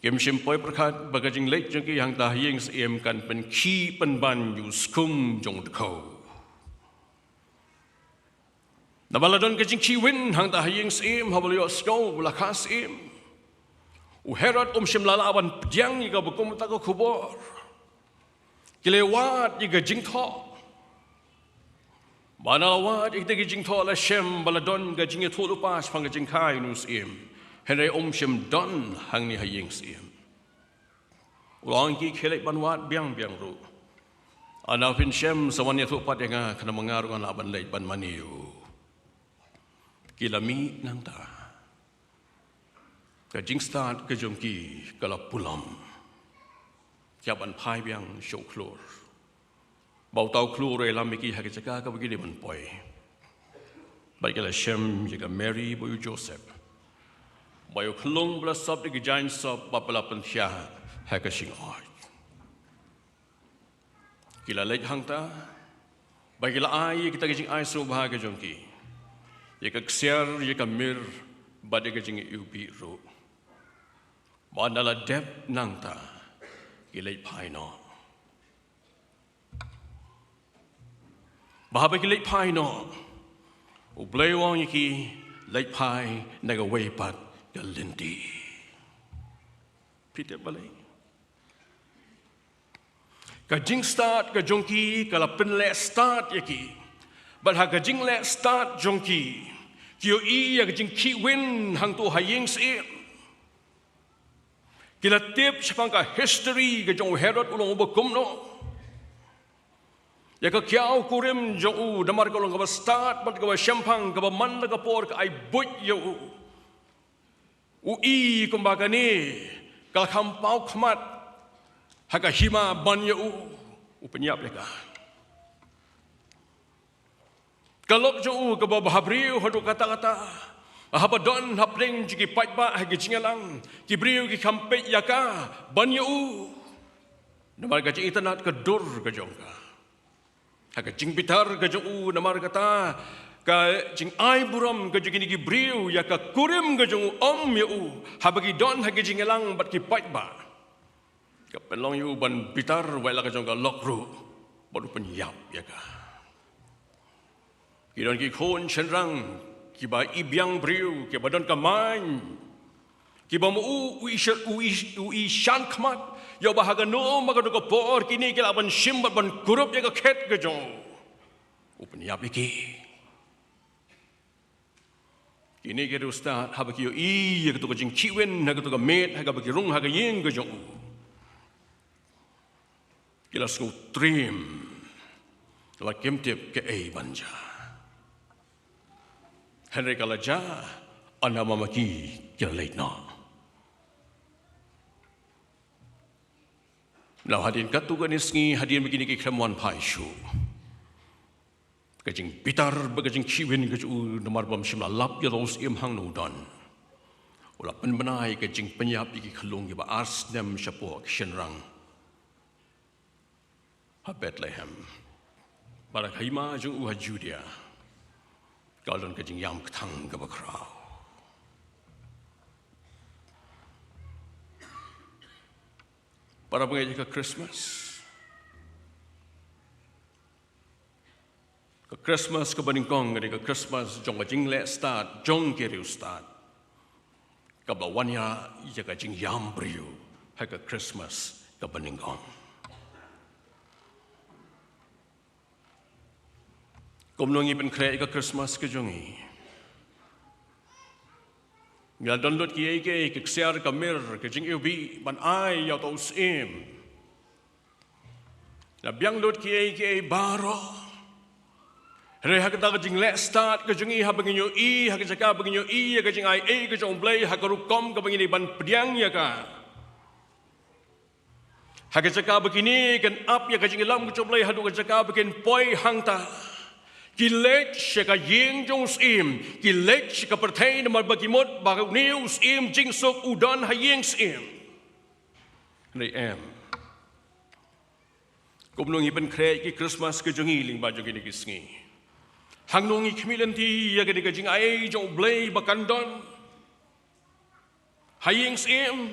kim shym poi pyrkhat ba ka jingleit jong ki hangta ha ïing syiem kan pynkhih pynban ïa u skum jong u dkhot. Namar la don ka jingkhih win hangta ha ïing syiem haba la ïohsngew ba la kha syiem. U Herod um shym la lah ban pdiang ïa kaba kum kata ka khubor. Ki la wad ïa ka jingthoh. Ba na la wad ïa kita ki jingthoh la shem ba la don ka jingïathuhlypa shaphang ka jingkha ïa une u syiem. Hynrei um shym don hangne ha ïing syiem. U la ong ïa ki, khie leit ban wad biang biang ruh. Ynda phin shem sa wan ïathuh pat ïa nga, khnang ba nga ruh ngan lah ban leit ban mane ïa u. Ki la mih nangta. Ka jingstad ka jong ki ka la pulom. Ki hap ban phai biang sha u khlur. Ba uta u khlur u ïalam ïa ki ha ka jaka kaba ki dei ban poi. Bad ki la shem ïa ka Mary bad u Joseph. Bad ïa u khyllung ba la sop da ki jaiñ sop bad ba la pynthiah ha ka shingoid. Ki la leit hangta, bad ki la ai ïa kita ki jingai sngewbha ka jong ki. Ïa ka ksiar, ïa ka mir, bad ïa ka jingiwbih ruh. Bad ynda la dep nangta, ki leit phai noh. Bad haba ki leit phai noh, U Blei u ong ïa ki, leit phai na kawei pat ka lynti. Phi tip balei? Ka jingstad ka jong ki ka la pynleh stad ïa ki. Bad ha ka jingleh stad jong ki, ki ïohi ïa ka jingkhihwin hangto ha ïing syiem. Ki la tip shaphang ka history ka jong u Herod u long uba kumno. Ïa ka kiaw kurim jong u namar ka long kaba stad bad kaba shemphang, kaba man la ka por ka ai buit ïa u. U i kumba kane ka la kham paw khmat ha ka hima ban ïa u, u pynïap ïa ka. Ka lok jong u kaba bhabriew haduh katta katta, haba don hapdeng jong ki paidbah ha ki jingïalang, ki briew ki kham peit ïa ka ban ïa u. Namar ka jingitynnad ka dur ka jong ka. Ha ka jingbitar ka jong u namar kata ka jingai burom ka jong kine ki briew ïa ka kurim ka jong u, ym ïa u, haba ki don ha ki jingïalang bad ki paidbah. Ka pynlong ïa u ban bitar, wat la ka jong ka lok ruh, bad u pynïap ïa ka. Ki don ki khun shynrang kiba ibiang briew, kiba don ka main, kiba ma u, u i sha-, u i, u i shan khmat ïa uba ha kano ma kano ka por kine ki lah ban shim bad ban kurup ïa ka khet ka jong u. U pynïap ïa ki. Kine ki riewstad haba ki ïohi ïa kato ka jingkhihwin ha kato ka miet ha kaba ki rung ha ka ïing ka jong u, ki la sngewtriem. Ki la kim tip kaei ban jia. Hynrei ka la jia, ynda ma ma ki ki la leit noh. Nalor hadien katto katne sngi, hadien ba kine ki khlem wan phai shuh, ka jingbitar bad ka jingkhihwin ka jong u namar bym shym la lap ïa u syiem hangno u don, u la pynbna ïa ka jingpynïap ïa ki khyllung kiba ar snem shapoh ki shynrang ha Bethlehem. Bad ha ka hima jong u ha Judea ka la don ka jingïam kthang kaba khraw. Para bangeit, ka Christmas, ka Christmas kaba nyngkong ka dei ka Christmas jong ka jingleh stad jong ki riewstad, kaba wan ïa, ïa ka jingïam briew ha ka Christmas kaba nyngkong. Kumno ngi pynkhreh ïa ka Christmas ka jong ngi? Ngi la don lut kiei kiei, ka ksiar, ka mir, ka jingiwbih ban ai ïa uto u syiem. La biang lut kiei kiei baroh. Hynrei ha kata ka jingleh stad ka jong ngi, haba ngin ïohi ha ka jaka ba ngin ïohi ïa ka jingai ei ka jong U Blei ha ka rukom kaba ngin ïohi ban pdiang ïa ka, ha ka jaka ba kine kin ap ïa ka jingïalam ka jong U Blei haduh ka jaka ba kin poi hangta, ki leit sha ka ïing jong u syiem, ki leit sha ka pyrthei namar ba ki mut ba une u syiem jingsuk u don ha ïing syiem. Hynrei em. Kumno ngi pynkhreh ïa ki Christmas ka jong ngi lyngba jong kine ki sngi? Hangno ngi khmih lynti ïa kane ka jingai ei jong U Blei ba kan don ha ïing syiem?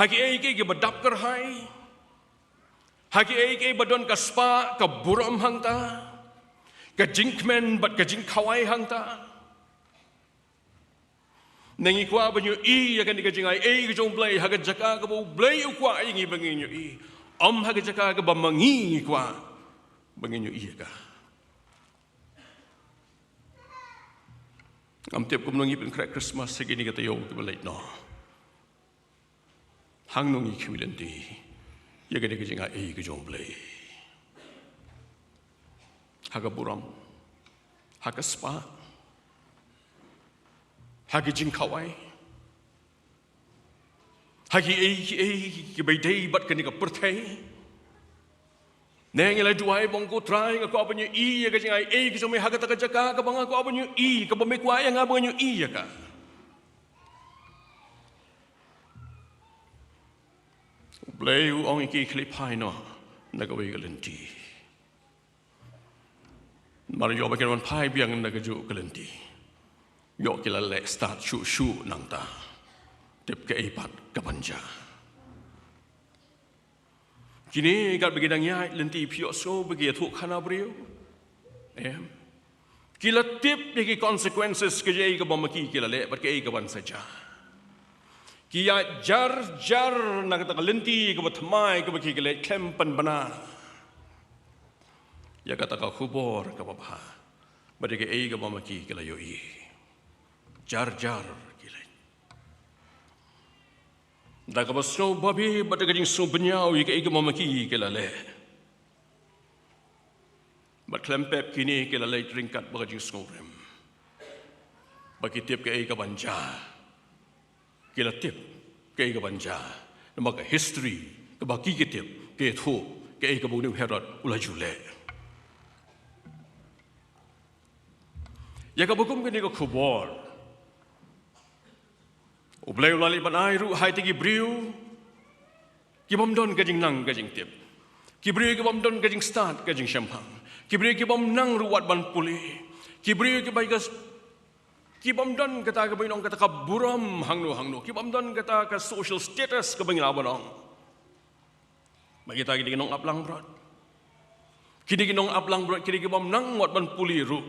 Ha kiei kiei kiba dap kyrhai? Ha kiei kiei ba don ka spah ka burom hangta, ka jingkmen bad ka jingkhawai hangta? Ne ngi kwah ban ïohi ïa kane ka jingai ei ka jong U Blei ha ka jaka kaba U Blei u kwah ïa ngi ba ngin ïohi, ym ha ka jaka kaba ma ngi ngi kwah ba ngin ïohi ïa ka? Ngam tip kumno ngi pynkhreh Christmas ha kine ki taïew kiba leit noh. Hangno ngi khmih lynti ïa kane ka jingai ei ka jong U Blei? Ha ka burom, ha ka spah, ha ka jingkhawai, Ha kiei kiei kiba ïadei bad kane ka pyrthei. Ne ngi la duwai ba ong ko Trai, nga kwah ban ïohi ïa ka jingai ei ka jong me ha kata ka jaka kaba nga kwah ban ïohi, kaba me kwah ïa nga ban ïohi ïa ka. U Blei u ong ïa ki, khie phai noh na kawei ka lynti. Namar ïoh ba kin wan phai biang na kajuh ka lynti, ïoh ki la leh stad shuh shuh nangta. Tip kaei pat kaban jia. Kine katba ki dang ïaid lynti, phi ïohsngew ba ki ïathuh khana briew? Em. Ki la tip ïa ki consequences, kaei kaba ma ki ki la leh bad kaei kaban sa jia. Ki ïaid jar jar na kata ka lynti kaba thymmai kaba ki la leh khlem pynbna ïa kata ka khubor kaba bha bad ïa kaei kaba ma ki ki la ïohi. Jar jar ki la, da kaba sngew babe bad da ka jingsngew bynñiaw ïa kaei kaba ma ki ki la leh. Bad khlem pep kine ki la leh ryngkat bad ka jingsngewrem. Ba ki tip kaei kaban jia. Ki la tip kaei kaban jia. Namar ka history kaba ki ki tip, ki ïathuh kaei kaba une u Herod u la ju leh. Ïa kaba kum kane ka khubor, U Blei u la leit ban ai ruh ha ïa ki briew ki bym don ka jingnang ka jingtip, ki briew ki bym don ka jingstad ka jingshemphang, ki briew ki bym nang ruh wat ban pule, ki briew ki bai ka, ki bym don kata kaba ngi ong kata ka burom hangno hangno, ki bym don kata ka social status kaba ngi lah ban ong. Ba kita ki dei ki nong ap langbrot. Ki dei ki nong ap langbrot, ki dei ki bym nang wat ban pule ruh.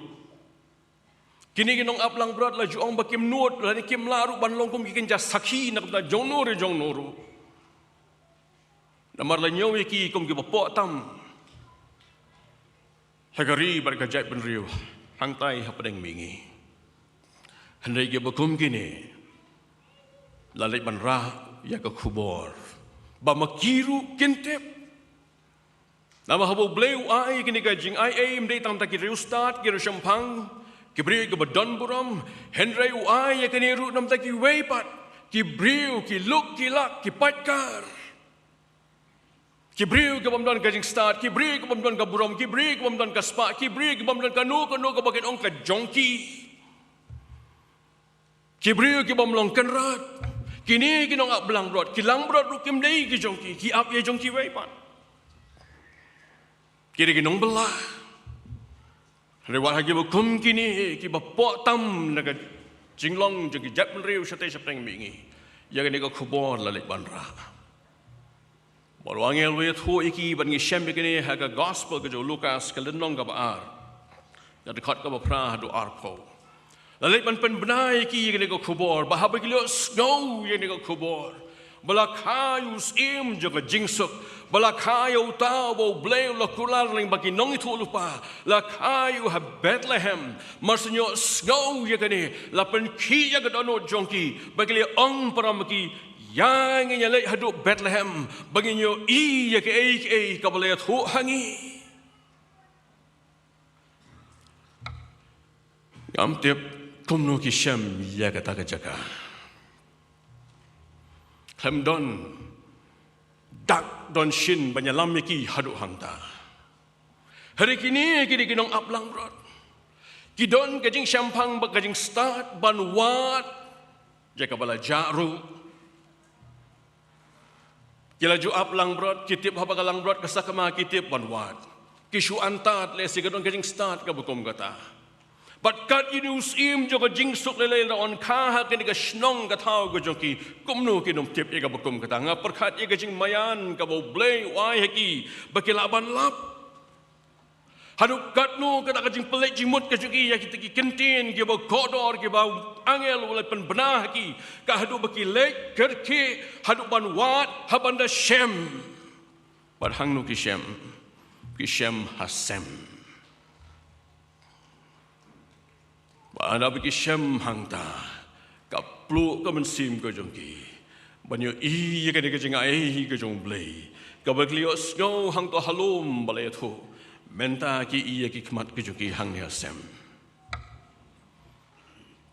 Kine ki nong ap langbrot la ju ong ba kim nud lane kim lah ruh ban long kum ki kynja sakhi na ka bynta jong no re jong no ruh. Namar la ñiew ïa ki kum kiba poh tam ha ka ri bad ka jaitbynriew hangtai hapdeng mihngi. Hynrei kiba kum kine la leit ban rah ïa ka khubor ba ma ki ruh kin tip. Namar haba U Blei u ai kane ka jingai ei, ym dei tang da ki riewstad, ki riewshemphang, ki briew kiba don burom, hynrei u ai ïa kane ruh namar da kiwei pat ki briew, ki luk ki lak, ki paidkar, ki briew ki bym don ka jingstad, ki briew ki bym don ka burom, ki briew ki bym don ka spah, ki briew ki bym don kano kano kaba kin ong ka jong ki. Ki briew ki bym long kynrad. Kine ki nong ap langbrot, ki langbrot ruh kim dei ki jong ki, ki ap ïa jong kiwei pat. Ki dei ki nong bylla. Hynrei wat ha kiba kum kine kiba poh tam na ka jinglong jong ki jaitbynriew shatei shapdeng mihngi, ïa kane ka khubor la leit ban rah. Bad u angel u ïathuh ïa ki, bad ngi shem ïa kane ha ka gospel ka jong u Lukas ka lynnong kaba ar, ka dkhot kaba phra haduh arphew. La leit ban pynbna ïa ki ïa kane ka khubor, ba haba ki la ïohsngew ïa kane ka khubor, ba la kha ïa u syiem jong ka jingsuk, ba la kha ïa uta uba U Blei u la kular lyngba ki nongïathuhlypa, la kha ïa u ha Bethlehem. Mar shu ïohsngew ïa kane, la pynkhih ïa ka dohnud jong ki, ba ki la ong para ma ki, ïa ngin ïaleit haduh Bethlehem ba ngin ïohi ïa kaei kaei kaba la ïathuh ha ngi. Ngam tip kumno ki shem ïa kata ka jaka. Khlem don dak don shin ban ïalam ïa ki haduh hangta. Hynrei kine ki dei ki nong ap langbrot. Ki don ka jingshemphang bad ka jingstad ban wad ïa kaba la jah ruh. Ki la ju ap langbrot, ki tip haba ka langbrot ka sakma, ki tip ban wad. Ki shu antad lehse ka don ka jingstad kaba kum kata. Bad kat ïa une u syiem jong ka jingsuk lei lei la wan kha ha kane ka shnong ka thaw ka jong ki, kumno kin ym tip ïa kaba kum kata? Nga pyrkhat ïa ka jingmaïan kaba U Blei u ai ha ki ba ki lah ban lap. Haduh katno kata ka jingpynleit jingmut ka jong ki ïa kita ki kyntien kiba kordor kiba u angel u la pynbna ha ki, ka haduh ba ki leit kyrkieh haduh ban wad ha ban da shem. Bad hangno ki shem? Ki shem ha sem. Bad haba ki shem hangta, ka pluh ka mynsiem ka jong ki ban ïohi ïa kane ka jingai ka jong U Blei, kaba ki la ïohsngew hangto ha lum ba la ïathuh. Mynta ki i ïa ki khmat ka jong ki hangne ha sem.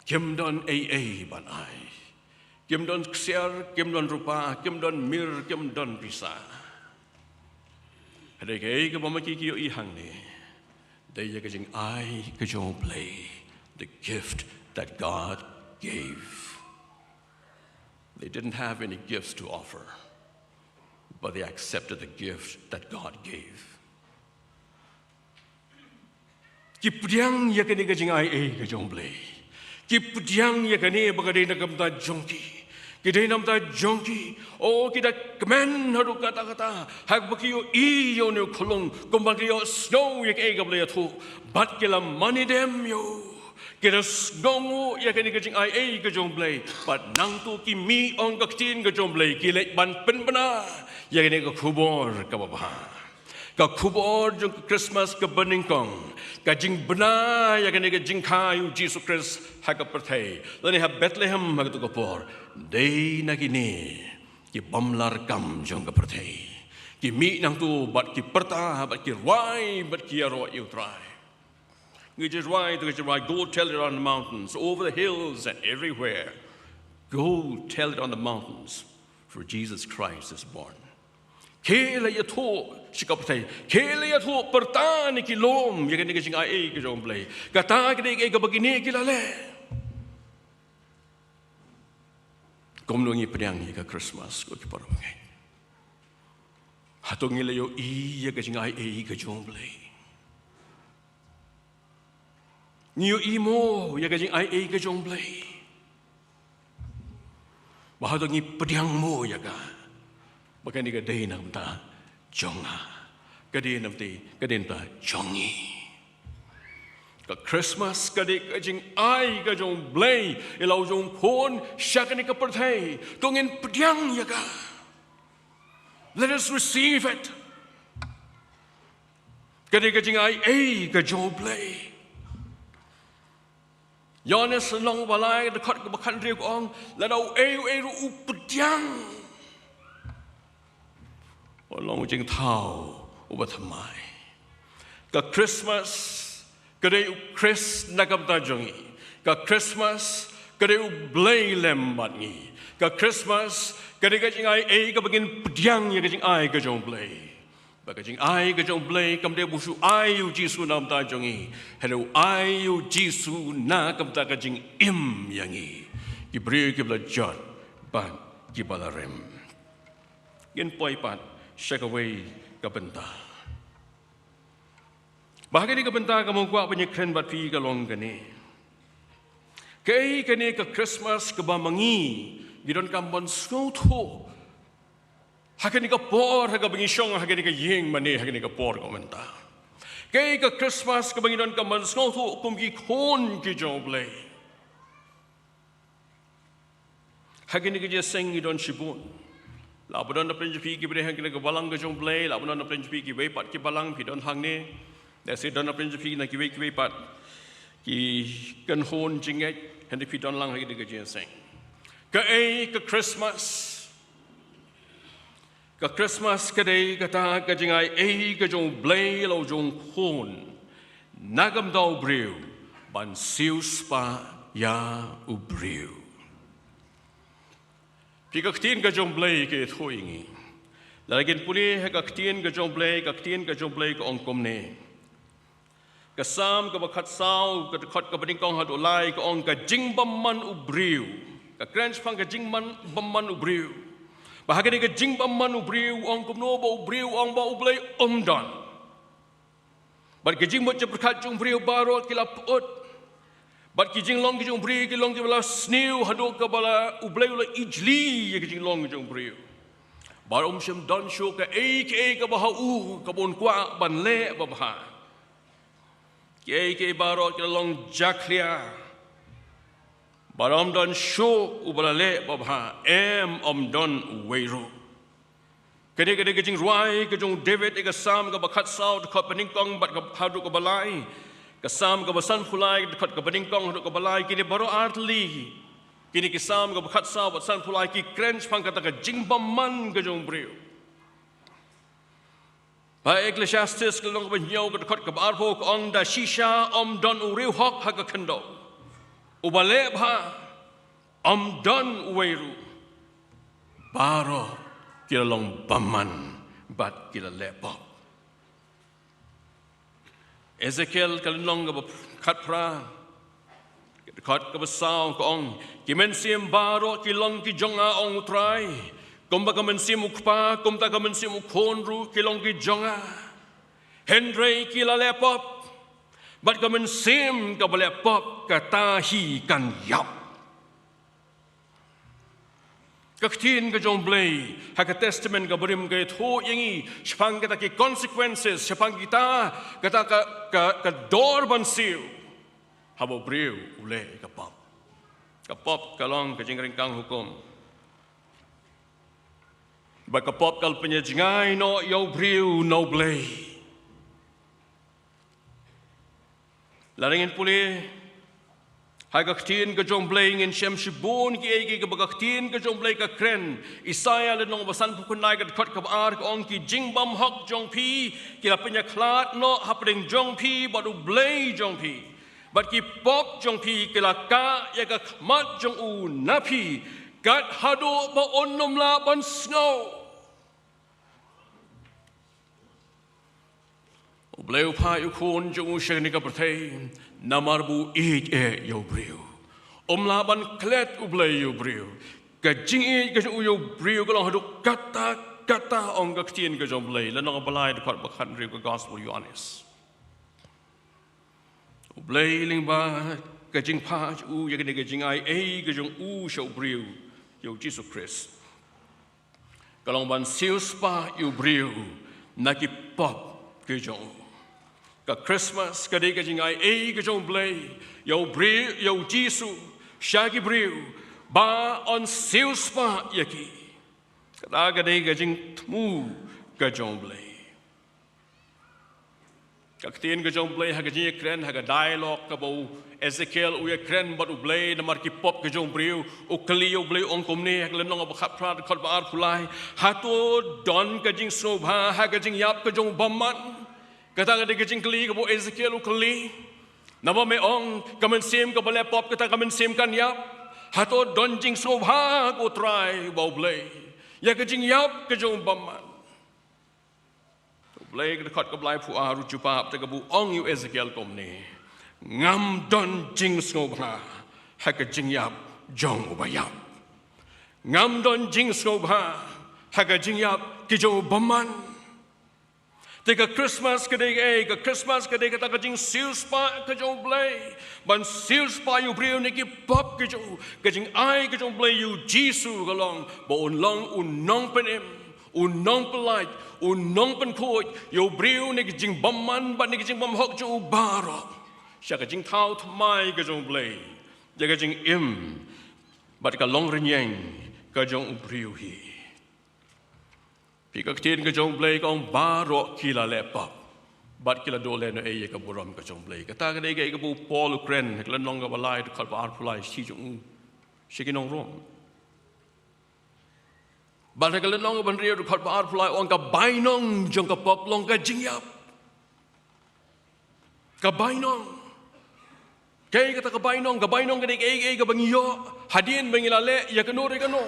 Kim don ei ei ban ai. Kim don ksiar, kim don rupa, kim don mir, kim don pisa. Hynrei kaei kaba ma ki ki ïohi hangne, dei ïa ka jingai ka jong U Blei, the gift that God gave. They didn't have any gifts to offer, but they accepted the gift that God gave. Ki pdiang ïa kane ka jingai ei ka jong U Blei. Ki pdiang ïa kane ba ka dei na ka bynta jong ki. Ki dei na ka bynta jong ki. O, ki da kmen haduh katta katta. Haba ki ïohi ïa une u khyllung, kumba ki ïohsngew ïa kaei kaba la ïathuh, bad ki la mane dem ïa u. Ki da sngewnguh ïa kane ka jingai ei ka jong U Blei. Bad nangta ki mih ong ka ktien ka jong U Blei, ki leit ban pynbna ïa kane ka khubor kaba bha. Ka khubor jong ka Christmas kaba nyngkong, ka jingbna ïa kane ka jingkha ïa u Jisu Khrist ha ka pyrthei, lane ha Bethlehem ha kato ka por, dei na kine ki bym lah kam jong ka pyrthei. Ki mih nangta bad ki pyrta, bad ki rwai, bad ki ïaroh ïa U Trai. Ngi ju rwai, to ngi ju rwai, "Go tell it on the mountains, over the hills and everywhere. Go tell it on the mountains, for Jesus Christ is born." Khie la ïathuh sha ka pyrthei, khie la ïathuh, pyrta na ki lum ïa kane ka jingai ei ka jong U Blei. Kata ka dei kaei kaba kine ki la leh. Kumno ngi pdiang ïa ka Christmas, ko ki para bangeit? Hato ngi la ïohi ïa ka jingai ei ka jong U Blei? Ngi ïohi mo ïa ka jingai ei ka jong U Blei? Bad hato ngi pdiang mo ïa ka, ba kane ka dei na ka bynta jong nga, ka dei na ka bynta, ka dei na ka bynta jong ngi? Ka Christmas ka dei ka jingai ka jong U Blei, ïa la u jong u khun sha kane ka pyrthei. To ngin pdiang ïa ka. Let us receive it. Ka dei ka jingai ei ka jong U Blei. Ïoannis lynnong ba lai, dkhot kaba khathynriew ka ong, lada uei uei ruh u pdiang, u long u jingthaw uba thymmai. Ka Christmas ka dei U Khrist na ka bynta jong ngi. Ka Christmas ka dei U Blei lem bad ngi. Ka Christmas ka dei ka jingai ei kaba ngin pdiang ïa ka jingai ka jong U Blei. Ba ka jingai ka jong U Blei kam dei ba u shu ai ïa u Jisu na ka bynta jong ngi, hynrei u ai ïa u Jisu na ka bynta ka jingim ïa ngi, ki briew kiba la jot bad kiba la rim. Ngin poi pat sha kawei ka bynta. Ba ha kane ka bynta kaba nga kwah ban ïakren bad phi ka long kane. Kaei kane ka Christmas kaba ma ngi ngi donkam ban sngewthuh ha kane ka por, ha kaba ngi shong ha kane ka ïing mane ha kane ka por kaba mynta? Kaei ka Christmas kaba ngi donkam ban sngewthuh kum ki khun ki jong U Blei? Ha kane ka jingïaseng ngi don shibun. Lah ba don na pdeng jong phi kiba dei ha kane ka balang ka jong U Blei, lah ba don na pdeng jong phi kiwei pat ki balang, phi don hangne. Lehse don na pdeng jong phi na kiwei kiwei pat ki kynhun jingngeit, hynrei phi don lang ha kane ka jingïaseng. Kaei ka Christmas? Ka Christmas ka dei kata ka jingai ei ka jong U Blei, la u jong u khun na ka bynta u briew, ban siewspah ïa u briew. Phi, ka ktien ka jong U Blei ka ïathuh ïa ngi. Lada ngin pule ha ka ktien ka jong U Blei, ka ktien ka jong U Blei ka ong kumne. Ka Salm kaba khatsaw, ka dkhot kaba nyngkong haduh lai ka ong, ka jingbymman u briew. Ka kren shaphang ka jingbymman u briew. Ba ha kane ka jingbymman u briew, u ong kumno ba u briew, u ong ba U Blei um don. Bad ka jingmut jingpyrkhat jong u briew baroh ki la pyut. Bad ki jinglong ki jong u briew ki long kiba la sniew haduh kaba la U Blei u la ijli ïa ki jinglong ki jong u briew. Bad um shym don shuh kaei kaei kaba ha u kaba un kwah ban leh babha. Kiei kiei baroh ki la long jakhlia. Bad ym don shuh uba la leh babha, em, ym don uwei ruh. Kane ka dei ka jingrwai ka jong u David ïa ka Salm kaba khatsaw, dkhot ba nyngkong bad ka, haduh kaba lai. Ka Salm kaba sanphew lai, dkhot kaba nyngkong haduh kaba lai, kine baroh ar tylli. Kine ki Salm kaba khatsaw bad sanphew lai ki kren shaphang kata ka jingbymman ka jong u briew. Ba Ecclesiastes ka lynnong kaba hynñiew ka dkhot kaba arphew ka ong, da shisha ym don u riewhok ha ka khyndew uba leh bha. Ym don uwei ruh. Baroh ki la long bymman bad ki la leh pop. Ezekiel ka lynnong kaba khatphra, dkhot kaba saw ka ong, ki mynsiem baroh ki long ki jong nga, ong U Trai. Kumba ka mynsiem u kpa, kumta ka mynsiem u khun ruh ki long ki jong nga. Hynrei ki la leh pop. Bad ka mynsiem kaba leh pop kata hi kan ïap. Ka ktien ka jong U Blei ha ka Testament kaba rim ka ïathuh ïa ngi shaphang kata ki consequences, shaphang kita, kata ka, ka, ka dor ban siew haba u briew u leh ka pop. Ka pop ka long ka jingryngkang hukum. Bad ka pop ka la pynïajngai noh ïa u briew na U Blei. Lada ngin pule ha ka ktien ka jong U Blei, ngin shem shibun kiei kiei kiba ka ktien ka jong U Blei ka kren. Isaïah lynnong ba sanphew khyndai ka dkhot kaba ar ka ong, ki jingbymhok jong phi ki la pynïakhlad noh hapdeng jong phi bad U Blei jong phi, bad ki pop jong phi ki la kah ïa ka khmat jong u na phi, kat haduh ba un ym lah ban sngew. U Blei u phah ïa u Khun jong u sha kane ka pyrthei namar ba u ïeit eh ïa u briew. Um lah ban klet U Blei ïa u briew. Ka jingïeit ka jong u ïa u briew ka long haduh katta katta, ong ka ktien ka jong U Blei. Lynnong ba lai, dkhot ba khathynriew ka Gospel Ïoannis. U Blei lyngba ka jingphah jong u ïa kane ka jingai ei ka jong u sha u briew, ïa u Jisu Khrist, ka long ban siewspah ïa u briew na ki pop ki jong u. Ka Christmas ka dei ka jingai ei ka jong U Blei ïa u briew, ïa u Jisu, sha ki briew, ba un siewspah ïa ki. Kata ka dei ka jingthmu ka jong U Blei. Ka ktien ka jong U Blei ha ka jingïakren, ha ka dialogue kaba u Ezekiel u ïakren bad U Blei namar ki pop ki jong u briew, u kylli ïa U Blei, ong kumne ha ka lynnong ba khatphra, dkhot ba arphew lai: Hato don ka jingsngewbha ha ka jingïap ka jong u bymman? Kata ka dei ka jingkylli kaba u Ezekiel u kylli. Naba me ong ka mynsiem kaba leh pop, kata ka mynsiem kan ïap. Hato don jingsngewbha, ko Trai ba U Blei, ïa ka jingïap ka jong u bymman? U Blei ka dkhot kaba laiphew ar u jubab te kaba u ong ïa u Ezekiel kumne: Ngam don jingsngewbha ha ka jingïap jong u baïap. Ngam don jingsngewbha ha ka jingïap ki jong u bymman. Te ka Christmas ka dei kaei? Ka Christmas ka dei kata ka jingsiewspah ka jong U Blei ban siewspah ïa u briew na ki pop ki jong u. Ka jingai ka jong U Blei ïa u Jisu ka long ba un long u nongpynim, u nongpyllait, u nongpynkhuid ïa u briew na ki jingbymman bad na ki jingbymhok jong u baroh sha ka jingthaw thymmai ka jong U Blei ïa ka jingim bad ka longrynïeng ka jong u briew hi. Phi, ka ktien ka jong U Blei ka ong baroh ki la leh pop bad ki la duh lehnohei ïa ka burom ka jong U Blei. Kata ka dei kaei kaba u Paul u kren ha ka lynnong kaba lai, dkhot ba arphew lai, shi jong u sha ki nong Rom. Bad ha ka lynnong kaba hynriew, dkhot ba arphew lai, u ong ka bainong jong ka pop long ka jingïap. Ka bainong. Kaei kata ka bainong? Ka bainong ka dei kaei, kaei kaba ngi ïoh hadien ba ngi la leh ïa kano re kano.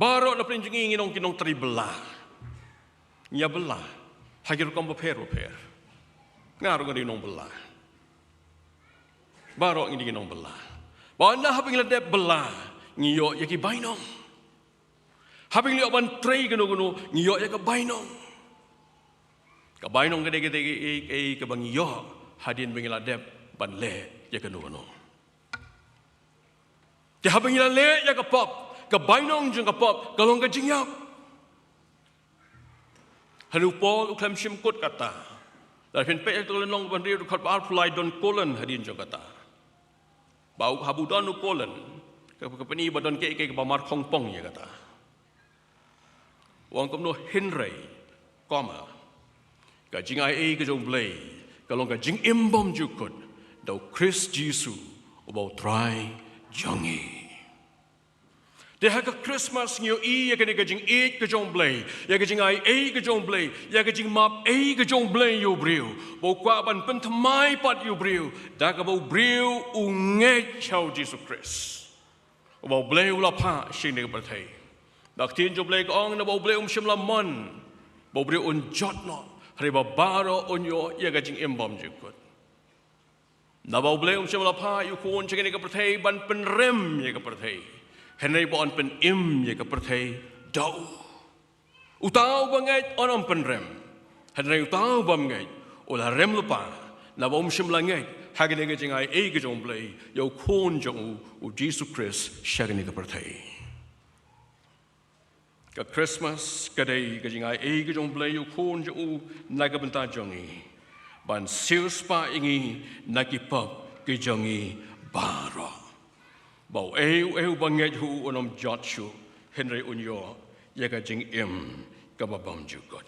Baroh na pdeng jong ngi ngi long ki nongtrei bylla. Ngi ïa bylla ha ki rukom bapher bapher. Nga ruh nga dei nongbylla. Baroh ngi dei ki nongbylla. Bad na haba ngi la dep bylla, ngi ïoh ïa ki bainong. Haba ngi la ïoh ban trei kano kano, ngi ïoh ïa ka bainong. Ka bainong ka dei, ka dei kaei, kaei kaba ngi ïoh hadien ba ngi la dep ban leh ïa kano kano. Te haba ngi la leh ïa ka pop, ka bainong jong ka pop ka long ka jingïap. Hynrei u Paul u khlem shim kut kata. Lada phin peit ha ka lynnong ba hynriew, dkhot ba arphew lai, don colon hadien jong kata. Ba u, haba u don u colon, ka, ka pyni ba don kaei kaei kaba markhongpong ïa kata. U ong kumno? Hynrei, comma, ka jingai ei ka jong U Blei ka long ka jingim bymjukut da u Khrist Jisu uba U Trai jong ngi. Te ha ka Christmas ngi ïohi ïa kane ka jingïeit ka jong u Blei, ïa ka jingaiei ka jong u Blei, ïa ka jingmap ei ka jong u Blei ïa u briew, ba u kwah ban pynthymmai pat ïa u briew da kaba u briew u ngeit ha u Jisu Khrist. Uba u Blei u la phah sha kane ka pyrthei. Ba ka ktien jong u Blei ka ong, naba u Blei um shym la mon ba u briew un jot noh, hynrei ba baroh un ïoh ïa ka jingim bymjukut. Naba u Blei um shym la phah ïa u Khun sha kane ka pyrthei ban pynrem ïa ka pyrthei, hynrei ba un pynim ïa ka pyrthei da u. Uta uba ngeit un ym pynrem, hynrei uta u bym ngeit u la rem lypa, naba um shym la ngeit ha kane ka jingaiei ka jong u Blei ïa u Khun jong u, u Jisu Khrist, sha kane ka pyrthei. Ka Christmas ka dei ka jingaiei ka jong u Blei ïa u Khun jong u na ka bynta jong ngi, ban siewspah ïa ngi na ki pop ki jong ngi baroh, ba uei uei uba ngeit ha u un ym jot shuh, hynrei un ïoh ïa ka jingim kaba bymjukut.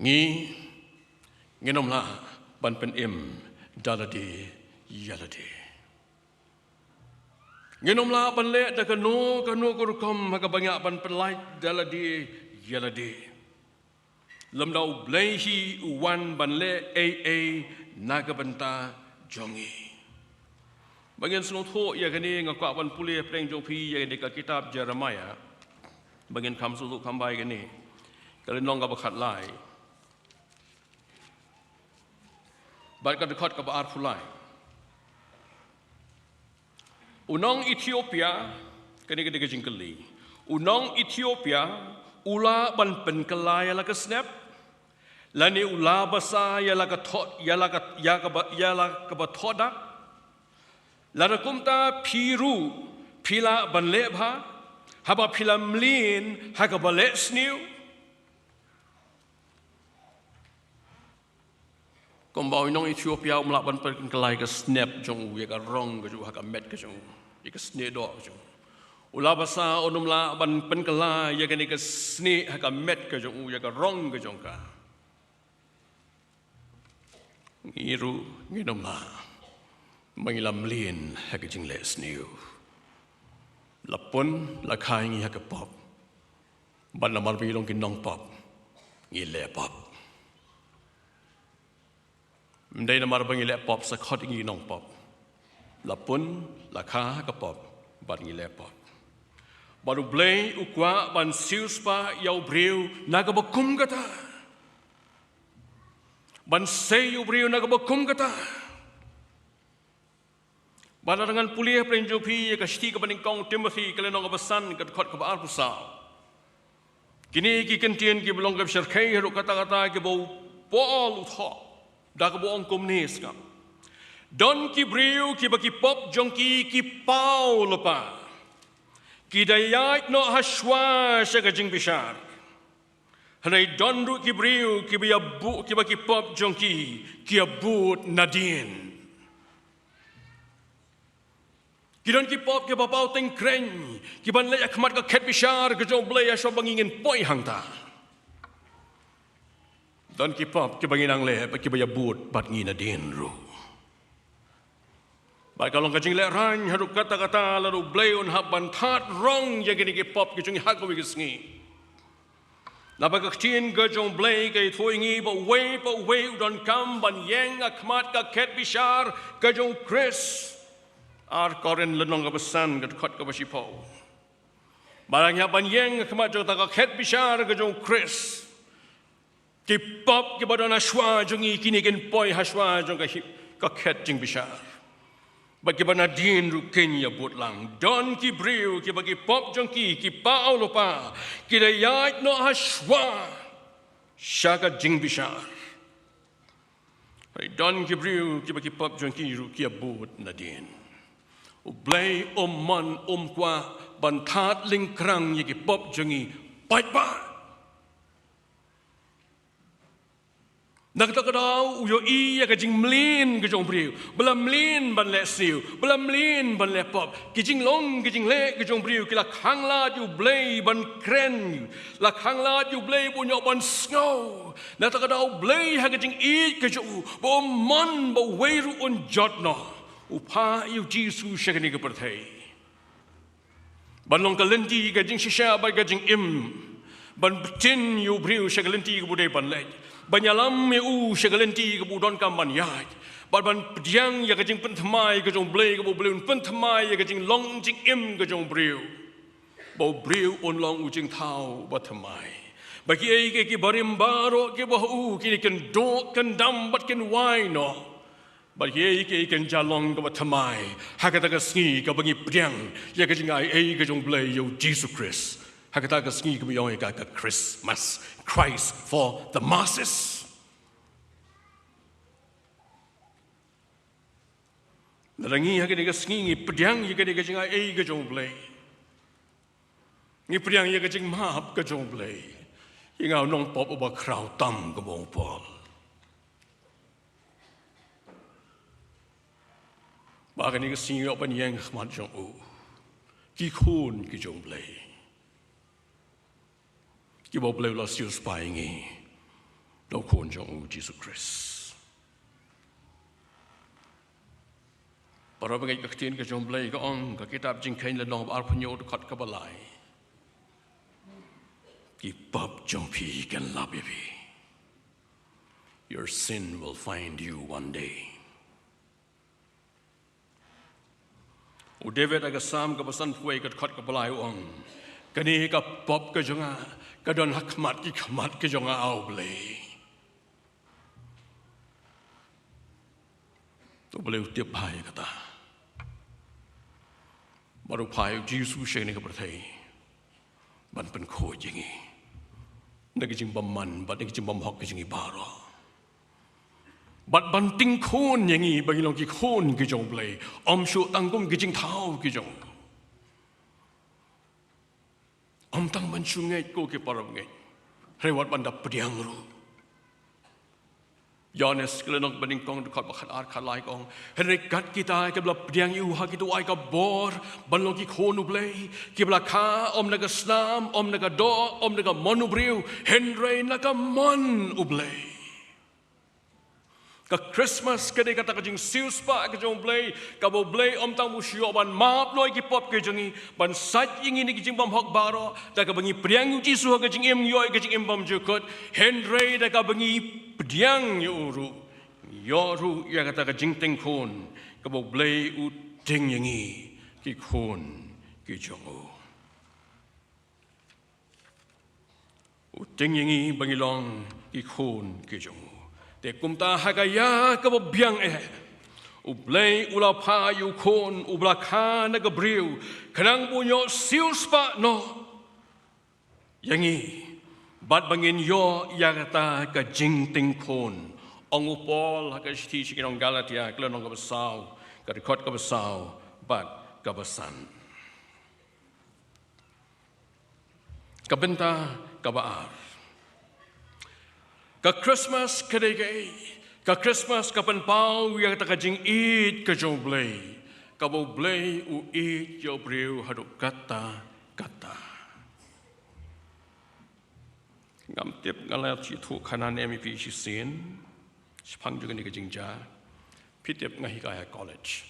Ngi, ngin ym lah ban pynim da lade ïa lade. Ngin ym lah ban leh da kano kano ka rukom ha kaba ngi lah ban pyllait da lade ïa lade, lymda u Blei hi u wan ban leh ei ei na ka bynta jong ngi. Ba ngin sngewthuh ïa kane, nga kwah ban pule pdeng jong phi ïa kane ka kitab Jeremiah, ba ngin kham sngewthuh kham bha ïa kane, ka lynnong kaba khatlai bad ka dkhot kaba arphew lai. U nong Ethiopia, kane ka dei ka jingkylli, u nong Ethiopia u lah ban pynkylla ïa la ka snep, lane u lah basa ïa la ka thoh, ïa la ka, ïa kaba, ïa la kaba thoh dak? Lada kumta phi ruh phi lah ban leh bha, haba phi la mlien ha kaba leh sniew? Kumba u nong Ethiopia um lah ban pynkylla ïa ka snep jong u, ïa ka rong ka jong u ha ka met ka jong u, ïa ka snieh doh ka jong u. U lah basa un ym lah ban pynkylla ïa kane ka snieh ha ka met ka jong u, ïa ka rong ka jong ka. Ngi ruh ngin ym lah, ba ngi la mlien ha ka jingleh sniew. La pun la kha ïa ngi ha ka pop, bad namar ba ngi long ki nongpop, ngi leh pop. Ym dei namar ba ngi leh pop sa khot ïa ngi nongpop. La pun la kha ha ka pop bad ngi leh pop. Bad u Blei u kwah ban siewspah ïa u briew na kaba kum kata, ban sei ïa u briew na kaba kum kata. Bad lada ngan pule pdeng jong phi ïa ka shithi kaba nyngkong Timothy, ka lynnong kaba san, ka dkhot kaba arphew saw. Kine ki kyntien kiba long kaba shyrkhei haduh katta katta kiba u Paul u thoh, da kaba u ong kumne, sngap: Don ki briew kiba ki pop jong ki ki paw lypa, ki da ïaid noh ha shuwa sha ka jingbishar. Hynrei don ruh ki briew kiba ïa bu-, kiba ki pop jong ki ki ïa bud nadien. Ki don ki pop kiba paw tyngkreiñ, kiban leit ha khmat ka khet bishar ka jong u Blei ha shuwa ba ngi ngin poi hangta. Don ki pop kiba ngi nang leh bad kiba ïa bud bad ngi nadien ruh. Bad ka long ka jinglehraiñ haduh katta katta lada u Blei un hap ban thad rong ïa kine ki pop ki jong ngi ha kawei ka sngi. Naba ka ktien ka jong u Blei ka ïathuh ïa ngi ba uwei pa uwei u donkam ban ïeng ha khmat ka khet bishar ka jong u Khrist. Ar Korinth lynnong kaba san, ka dkhot kaba shiphew. Ba la ngi hap ban ïeng ha khmat jong kata ka khet bishar ka jong u Khrist, ki pop kiba don ha shuwa jong ngi kine kin poi ha shuwa jong ka hi-, ka khet jingbishar. Bad kiba nadien ruh kin ïa bud lang. Don ki briew kiba ki pop jong ki ki paw lypa, ki da ïaid noh ha shuwa sha ka jingbishar. Hynrei don ki briew kiba ki pop jong ki ruh ki ïa bud nadien. U Blei um mon, um kwah ban thad lyngkrang ïa ki pop jong ngi paidbah. Na kata ka daw u ïohi ïa ka jingmlien ka jong u briew, ba la mlien ban leh sniew, ba la mlien ban leh pop. Ki jinglong ki jingleh ka jong u briew ki la khanglad ïa u Blei ban kren, la khanglad ïa u Blei ba un ïoh ban sngew. Na kata ka daw u Blei ha ka jingïeit ka jong u, ba um mon ba uwei ruh un jot noh, U phah ïa u Jisu sha kane ka pyrthei ban long ka lynti ka jingshisha bad ka jingim, ban btin ïa u briew sha ka lynti kaba u dei ban leit, ban ïalam ïa u sha ka lynti kaba u donkam ban ïaid, bad ban pdiang ïa ka jingpynthymmai ka jong u Blei, kaba u Blei un pynthymmai ïa ka jinglong jingim ka jong u briew, ba u briew un long u jingthaw bathymmai. Ba kiei kiei ki barim baroh kiba ha u, kine kin duh, kin dam bad kin wai noh. Bad kiei kiei kin ïa long kaba thymmai ha kata ka sngi kaba ngi pdiang ïa ka jingai ei ka jong u Blei, ïa u Jisu Khrist. Ha kata ka sngi kaba ngi ong ïa ka ka Christmas, Christ for the masses. Lada ngi ha kane ka sngi ngi pdiang ïa kane ka jingai ei ka jong u Blei, ngi pdiang ïa ka jingmap ka jong u Blei, ïa nga u nongpop uba khraw tam, kum u ong u Paul. Ba ha kane ka sngi ngi ïoh ban ïeng ha khmat jong u, ki khun ki jong u Blei, kiba u Blei u la siewspah ïa ngi da u Khun jong u, Jisu Khrist. Para bangeit, ka ktien ka jong u Blei ka ong, ka kitab Jingkheiñ lynnong ba arphew hynñiew, dkhot kaba lai: Ki pop jong phi kin lap ïa phi. Your sin will find you one day. U David ha ka Salm kaba sanphew wei, ka dkhot kaba lai u ong, kane ka pop ka jong nga ka don ha khmat ki khmat ka jong nga, A Blei. U Blei u tip bha ïa kata. Bad u phah ïa u Jisu sha kane ka pyrthei ban pynkhuid ïa ngi na ki jingbymman bad na ki jingbymhok ki jong ngi baroh, bad ban tyngkhun ïa ngi ba ngin long ki khun ki jong u Blei, ym shuh tang kum ki jingthaw ki jong u. Ym tang ban shu ngeit ko ki para bangeit, hynrei wat ban da pdiang ruh. Ïoannis ka lynnong ba nyngkong, dkhot ba khatar khatlai ka ong, hynrei kat kita kiba la pdiang ïa u ha kito u ai ka bor ban long ki khun u Blei, kiba la kha ym na ka snam, ym na ka doh, ym na ka mon u briew, hynrei na ka mon u Blei. Ka Christmas ka dei kata ka jingsiewspah ka jong u Blei, kaba u Blei ym tang ba u shu ïoh ban map noh ïa ki pop ki jong ngi, ban sait ïa ngi na ki jingbymhok baroh, da kaba ngi pdiang ïa u Jisu ha ka jingim, ngi ïoh ïa ka jingim bymjukut, hynrei da kaba ngi pdiang ïa u ruh, ngi ïoh ruh ïa kata ka jingtyngkhun kaba u Blei u tyng ïa ngi ki khun ki jong u. U tyng ïa ngi ba ngi long ki khun ki jong u. Te kumta ha ka ïa kaba biang eh, u Blei u la phah ïa u Khun uba la kha na ka briew, khnang ba un ïoh siewspah noh ïa ngi, bad ba ngin ïoh ïa kata ka jingtyngkhun. Ong u Paul ha ka shithi sha ki nong Galatia, ka lynnong kaba saw, ka dkhot kaba saw bad kaba san. Ka bynta kaba ar. Ka Christmas ka dei kaei? Ka Christmas ka pynpaw ïa kata ka jingïeit ka jong u Blei, kaba u Blei u ïeit ïa u briew haduh katta katta. Ngam tip nga la shu ïathuh khana ne em ïa phi shisien shaphang jong kane ka jingjia. Phi tip nga hikai ha college.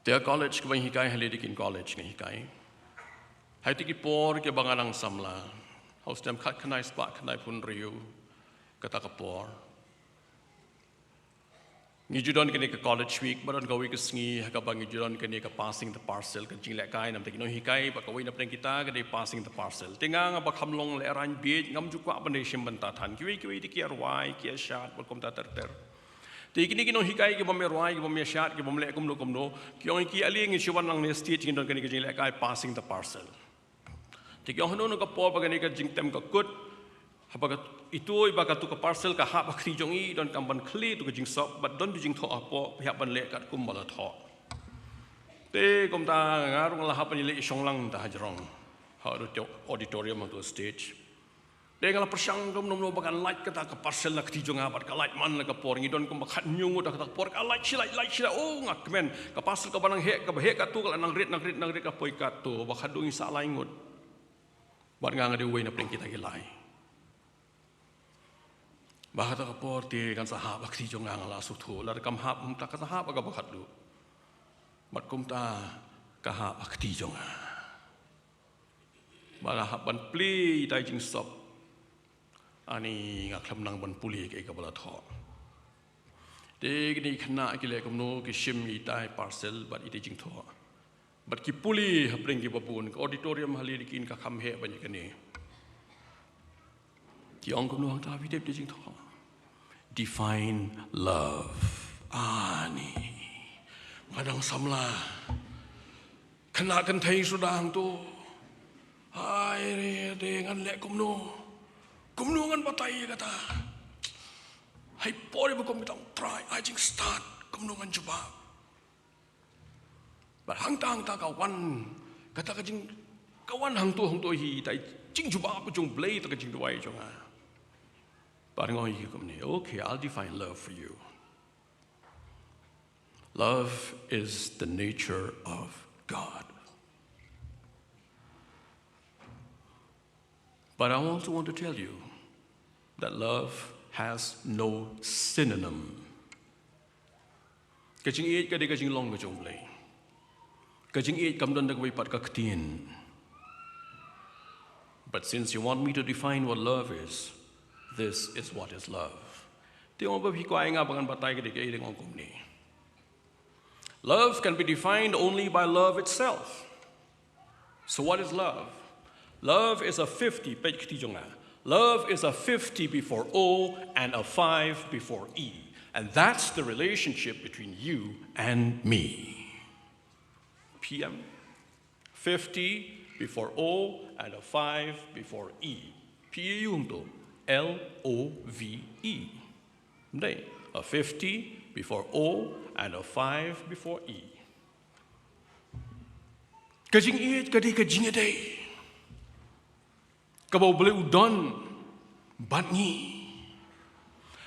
Te ha college kaba nga hikai, ha Lady Keane College nga hikai. Ha kito ki por kiba nga dang samla, ha u snem khatkhyndai spah khyndaiphew hynriew, kata ka por, ngi ju don kane ka College Week, ba don kawei ka sngi ha kaba ngi ju don kane ka passing the parcel, ka jinglehkai na bynta ki nonghikai bad kawei na pdeng kita ka dei passing the parcel. Te nga, nga ba kham long lehraiñ bieit, ngam ju kwah ban da shim bynta than. Kiwei kiwei te ki ïa rwai, ki ïa shad bad kumta ter ter. Te kine ki nonghikai ki bym ïa rwai, ki bym ïa shad, ki bym leh kumno kumno, ki ong ïa ki, ale ngin shu wan lang ne stage, ngin don kane ka jinglehkai passing the parcel. Te ki ong, hano hano ka por ba kane ka jingtem ka kut, haba ka, ithuh ba katu ka parcel ka hap ha kti jong i, donkam ban khlieh tu ka jingsop bad don tu jingthoh hapoh, phi hap ban leh katkum ba la thoh. Te kumta nga ruh nga la hap ban ïaleh shong lang ta hajrong ha auditorium, ha tu stage. Te nga la pyrshang kumno kumno ba kan lait kata ka parcel na kti jong nga bad ka lait man la ka por, ngi don kumba khathynñiew ngut ha kata ka por, ka lait shi lait, lait shi lait. Oh, nga kmen, ka parcel kaba nang heh, kaba heh katto ka la nang rit, nang rit, nang rit, ka poi katto, ba khatduh ngi sah lai ngut. Bad nga, nga dei uwei na pdeng kita ki lai. Ba kata ka por te kan sa hap ha kti jong nga, nga la sngewthuh. Lada kam hap kumta, kan sa hap ha kaba khatduh. Bad kumta ka hap ha kti jong nga. Ba la hap ban plie ïa ita i jingsop. Ani nga khlem nang ban pule kaei kaba la thoh. Te kine ki khynnah ki leh kumno, ki shim ïa ita i parcel bad ita i jingthoh. Bad ki pule hapdeng kiba bun, ka auditorium ha Laitkynthei ka kham heh ban ïa kane. Ki ong kumno hangta, phi tip ita i jingthoh? Define love. Ani. Nga dang samla. Khynnah kynthei suda hangto. Hai re de, ngan leh kumno? Kumno ngan batai ïa kata? Hai por ba kum kita, Trai, ai jingstad, kumno ngan jubab? Bad hangta hangta ka wan, kata ka jing, ka wan hangto hangto hi, ita i jingjubab ka jong U Blei, ita ka jingduwai jong nga. Bad nga ong ïa ki kumne, okay, I'll define love for you. Love is the nature of God. But I also want to tell you that love has no synonym. Ka jingïeit ka dei ka jinglong ka jong U Blei. Ka jingïeit kam don da kawei pat ka ktien. But since you want me to define what love is, this is what is love. Te ong ba phi kwah ïa nga ba ngan batai ka dei kaei, te nga ong kumne. Love can be defined only by love itself. So what is love? Love is a fifty, peit kti jong nga. Love is a fifty before O and a five before E. And that's the relationship between you and me. P M. fifty before O and a five before E. Phi ïohi to, L O V E. Dei, a fifty before O and a five before E. Ka jingïeit ka dei ka jingïadei kaba U Blei u don bad ngi.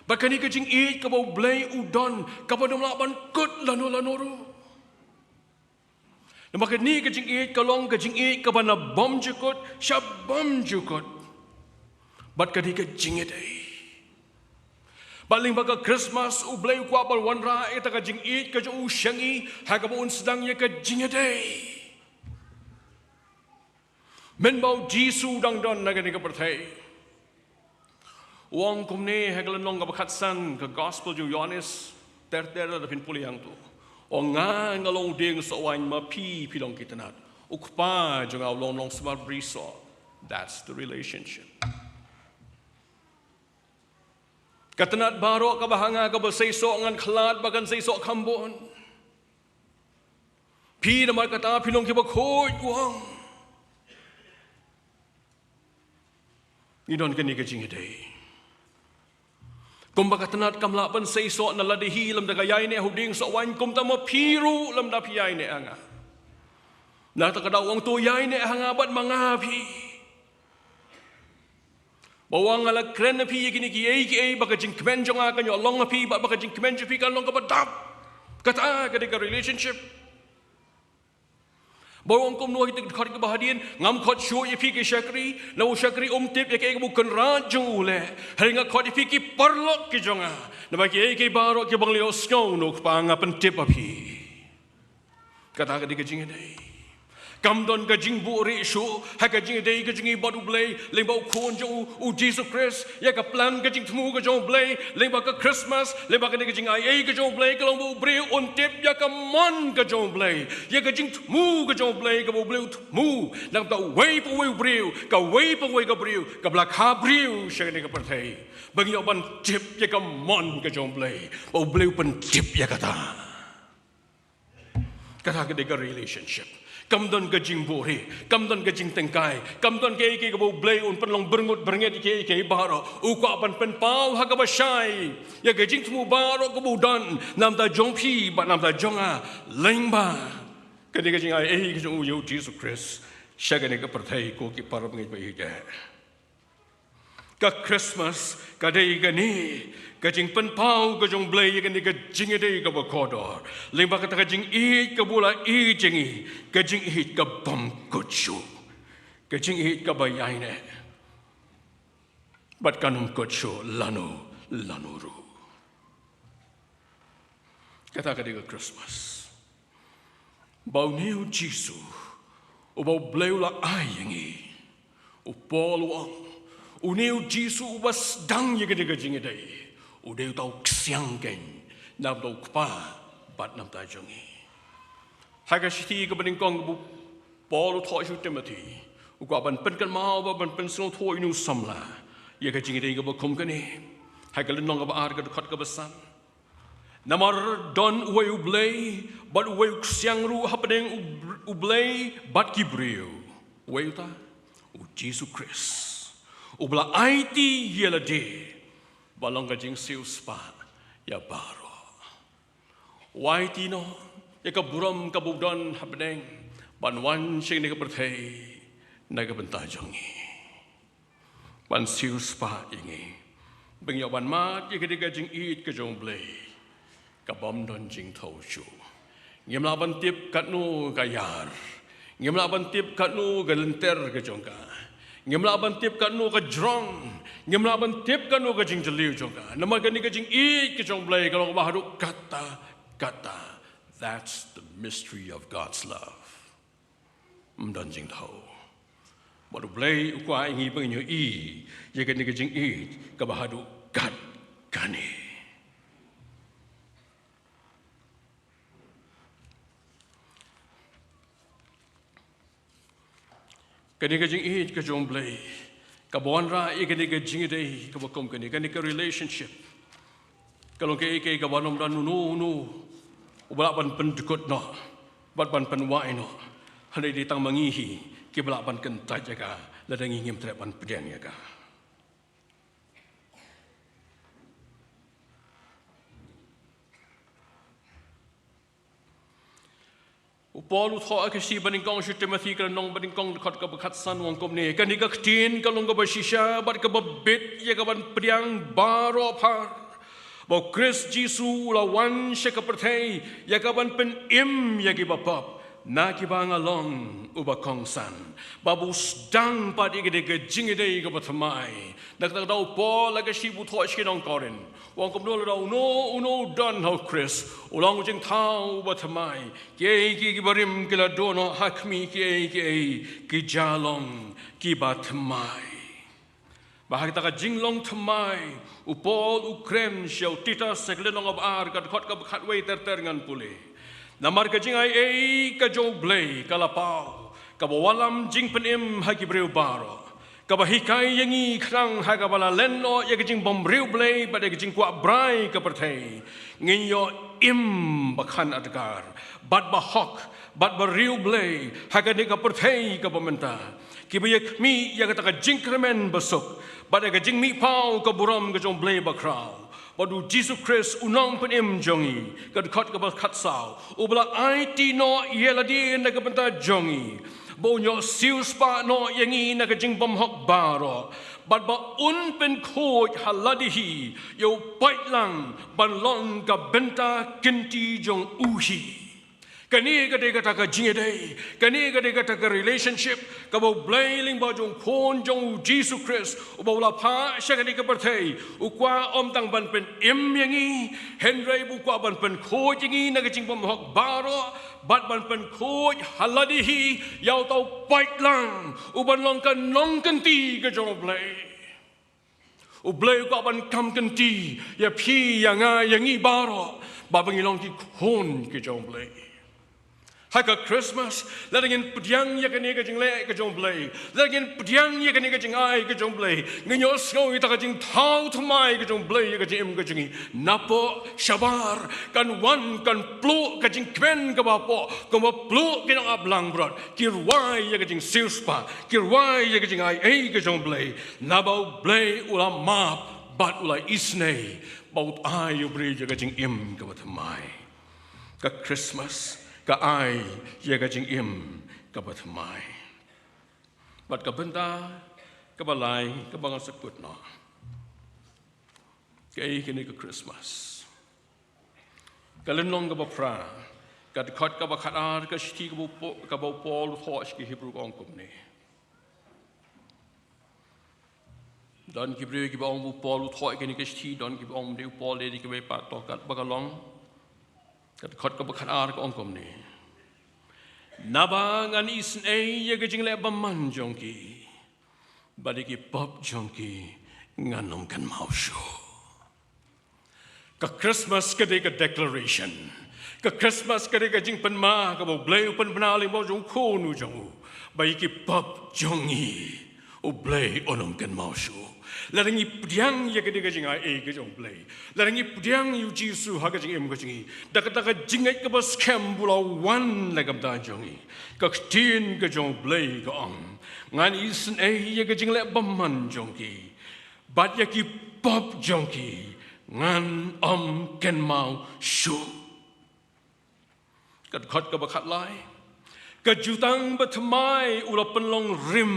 Bad kane ka jingïeit kaba U Blei u don, kaba ym lah ban kut lano lano ruh. Namar kane ka jingïeit ka long ka jingïeit kaba na bymjukut sha bymjukut. Bad ka dei ka jingïadei. Bad lyngba ka Christmas U Blei u kwah ban wanrah ïa kata ka jingïeit ka jong u sha ngi, ha kaba un sdang ïa ka jingïadei. Mynba u Jisu u dang don na kane ka pyrthei, u ong kumne ha ka lynnong kaba khatsan ka Gospel jong u Ïohannes, ter ter lada phin pule hangto. U ong, nga, nga long u dieng sohwaiñ, ma phi, phi long ki tnat. U Kpa jong nga u long nongsumar bri soh. That's the relationship. Ka tnat baroh kaba ha nga kaba seisoh, ngan khlad ba kan seisoh kham bun. Phi namar kata phi long kiba khuid, u ong. Ngi don kane ka jingïadei. Kumba ka tnat kam lah ban seisoh na lade hi lymda ka ïaineh ha u dieng sohwaiñ, kumta ma phi ruh lymda phi ïaineh ha nga. Na kata ka daw u ong, to ïaineh ha nga bad ma nga ha phi. Ba u ong, nga la kren ha phi ïa kine kiei kiei ba ka jingkmen jong nga kan ïoh long ha phi, bad ba ka jingkmen jong phi kan long kaba dap. Kata ka dei ka relationship. Ba u ong kumno ha ki dkhot kiba hadien, ngam khot shuh ïa phi ki shakri, namar u shakri um tip ïa kaei kaba u kynrad jong u u leh. Hynrei nga khot ïa phi ki paralok ki jong nga, namar kiei kiei baroh kiba nga la ïohsngew na u Kpa nga pyntip ha phi. Kata ka dei ka jingïadei. Kam don ka jingbuhrieh shuh ha ka jingïadei ka jong ngi bad U Blei lyngba u Khun jong u, u Jisu Khrist, ïa ka plan ka jingthmu ka jong U Blei lyngba ka Christmas, lyngba kane ka jingaiei ka jong U Blei, ka long ba u briew un tip ïa ka mon ka jong U Blei, ïa ka jingthmu ka jong U Blei kaba U Blei u thmu na ka bynta uwei pa uwei u briew, kawei pa kawei ka briew kaba la kha briew sha kane ka pyrthei, ba ngin ïoh ban tip ïa ka mon ka jong U Blei, ba U Blei u pyntip ïa kata. Kata ka dei ka relationship. Kam don ka jingbuhrieh, kam don ka jingtyngkai, kam don kaei kaei kaba U Blei un pynlong byrngut byrngit ïa kiei kiei baroh. U kwah ban pynpaw ha kaba shai ïa ka jingthmu baroh kaba u don na ka bynta jong phi bad na ka bynta jong nga, lyngba kane ka jingaiei ka jong u, ïa u Jisu Khrist sha kane ka pyrthei, ko ki parabangeit ba ïeit. Ka Christmas ka dei kane ka jingpynpaw ka jong U Blei ïa kane ka jingïadei kaba kordor. Lyngba kata ka jingïeit kaba u la ïeit ïa ngi, ka jingïeit ka bym kut shuh, ka jingïeit kaba ïaineh. Bad kan ym kut shuh lano lano ruh. Kata ka dei ka Christmas. Ba une u Jisu, uba u Blei u la ai ïa ngi. U Paul u ong, une u Jisu uba sdang ïa kane ka jingïadei, u dei uta u ksiang keiñ, na bynta u Kpa bad na bynta jong ngi. Ha ka shithi kaba nyngkong kaba u Paul u thoh sha u Timothi, u kwah ban pynkynmaw bad ban pynsngewthuh ïa une u samla ïa ka jingïadei kaba kum kane. Ha ka lynnong kaba ar, ka dkhot kaba san. Namar don uwei u Blei, bad uwei u ksiang ruh hapdeng u, u Blei bad ki briew. Uwei uta, u Jisu Khrist, uba la aiti ïa lade ban long ka jingsiewspah ïa baroh. U aiti noh ïa ka burom kaba u don hapdeng, ban wan sha kane ka pyrthei na ka bynta jong ngi, ban siewspah ïa ngi, ba ngin ïoh ban mad ïa kane ka jingïeit ka jong u Blei kabym don jingthew shuh. Ngim lah ban tip katno ka ïar, ngim lah ban tip katno ka lynter ka jong ka, ngim lah ban tip katno ka jrong, ngim lah ban tip katno ka jingjylliew jong ka. Namar kane ka jingïeit ka jong u Blei ka long kaba haduh katta katta. That's the mystery of God's love. Ym don jingthew. Bad u Blei u kwah ïa ngi ba ngin ïohi ïa kane ka jingïeit kaba haduh kat kane. Kane ka jingïeit ka jong u Blei kaba wanrah ïa kane ka jingïadei kaba kum kane, kane ka relationship, ka long kaei kaei kaba ym don uno uno uba lah ban pyndkut noh bad ban pynwai noh. Hynrei dei tang ma ngi hi kiba lah ban kyntait ïa ka, lada ngi ngim treh ban pdiang ïa ka. U Paul u thoh ha ka shithi ba nyngkong sha u Timothi, ka lynnong ba nyngkong, dkhot kaba khatsan, u ong kumne: Kane ka ktien ka long kaba shisha bad kaba bit ïa ka ban pdiang baroh phar, ba u Khrist Jisu u la wan sha ka pyrthei ïa ka ban pynim ïa kiba pop, na kiba nga long uba kongsan. Ba u sdang pat ïa kane ka jingïadei kaba thymmai. Na kata ka daw u Paul ha ka shithi ba u thoh sha ki nong Korinth, u ong kumno: Lada uno uno u don ha u Khrist, u long u jingthaw uba thymmai. Kiei kiei kiba rim ki la duh noh, ha khmih, kiei kiei ki ja long kiba thymmai. Bad ha kata ka jinglong thymmai, u Paul u kren sha u Titus, ha ka lynnong kaba ar, ka dkhot kaba khatwei ter ter, ngan pule: Namar ka jingaiei ka jong u Blei ka la paw, kaba wallam jingpynim ha ki briew baroh, kaba hikai ïa ngi khnang ha kaba la len noh ïa ka jingbymriewblei bad ïa ka jingkwah brai ka pyrthei, ngin ïoh im bakhan adkar bad bahok bad bariewblei ha kane ka pyrthei kaba mynta. Kiba ïa khmih ïa kata ka jingkyrmen basuk bad ïa ka jingmihpaw ka burom ka jong u Blei bakhraw, bad u Jisu Khrist u nongpynim jong ngi, ka dkhot kaba khatsaw, uba la aiti noh ïa lade na ka bynta jong ngi, ba un ïoh siewspah noh ïa ngi na ka jingbymhok baroh, bad ba un pynkhuid ha lade hi ïa u paidlang ban long ka bynta kynti jong u hi. Kane ka dei kata ka jingïadei, kane ka dei kata ka relationship kaba u Blei lyngba jong u Khun jong u Jisu Khrist, uba u la phah sha kane ka pyrthei, u kwah ym tang ban pynim ïa ngi, hynrei ba u kwah ban pynkhuid ïa ngi na ka jingbymhok baroh, bad ban pynkhuid ha lade hi ïa uta u paidlang, u ban long ka nongkynti ka jong u Blei. U Blei u kwah ban kam kynti ïa phi, ïa nga, ïa ngi baroh, ba ba ngi long ki khun ki jong u Blei. Ha ka Christmas, lada ngin pdiang ïa kane ka jingleh ka jong u Blei, lada ngin pdiang ïa kane ka jingai ka jong u Blei, ngin ïohsngew ïa kata ka jingthaw thymmai ka jong u Blei ïa ka jingim ka jong ngi. Napoh shabar kan wan, kan pluh ka jingkmen kaba hapoh, kumba pluh ki nongap langbrot, ki rwai ïa ka jingsiewspah, ki rwai ïa ka jingaiei ka jong u Blei. Naba u Blei u la map bad u la isynei, ba u ai ïa u briew ïa ka jingim kaba thymmai. Ka Christmas ka ai ïa ka jingim kaba thymmai. Bad ka bynta kaba lai kaba ngan sa kut noh, kaei kane ka Christmas? Ka lynnong kaba phra, ka dkhot kaba khatar, ka shithi kaba u Po-, kaba u Paul u thoh sha ki Hebru, ka ong kumne: Don ki briew kiba ong ba u Paul u thoh ïa kane ka shithi, don kiba ong ba dei u Paul, dei kiba pat, to katba ka long. Ka dkhot kaba khatar ka ong kumne: Naba ngan isynei ïa ka jingleh bymman jong ki, bad ïa ki pop jong ki ngan ym kynmaw shuh. Ka Christmas ka dei ka declaration. Ka Christmas ka dei ka jingpynbna kaba U Blei u pynbna lyngba jong u Khun u jong u, ba ïa ki pop jong ngi U Blei un ym kynmaw shuh. Lada ngi pdiang ïa kane ka jingai ei ka jong U Blei, lada ngi pdiang ïa u Jisu ha ka jingim ka jong ngi, da kata ka jingngeit kaba skhem ba u la wan na ka bynta jong ngi, ka ktien ka jong U Blei ka ong: Ngan isynei ïa ka jingleh bymman jong ki, bad ïa ki pop jong ki ngan ym kynmaw shuh. Ka dkhot kaba khatlai: Ka jutang bathymmai u la pynlong rim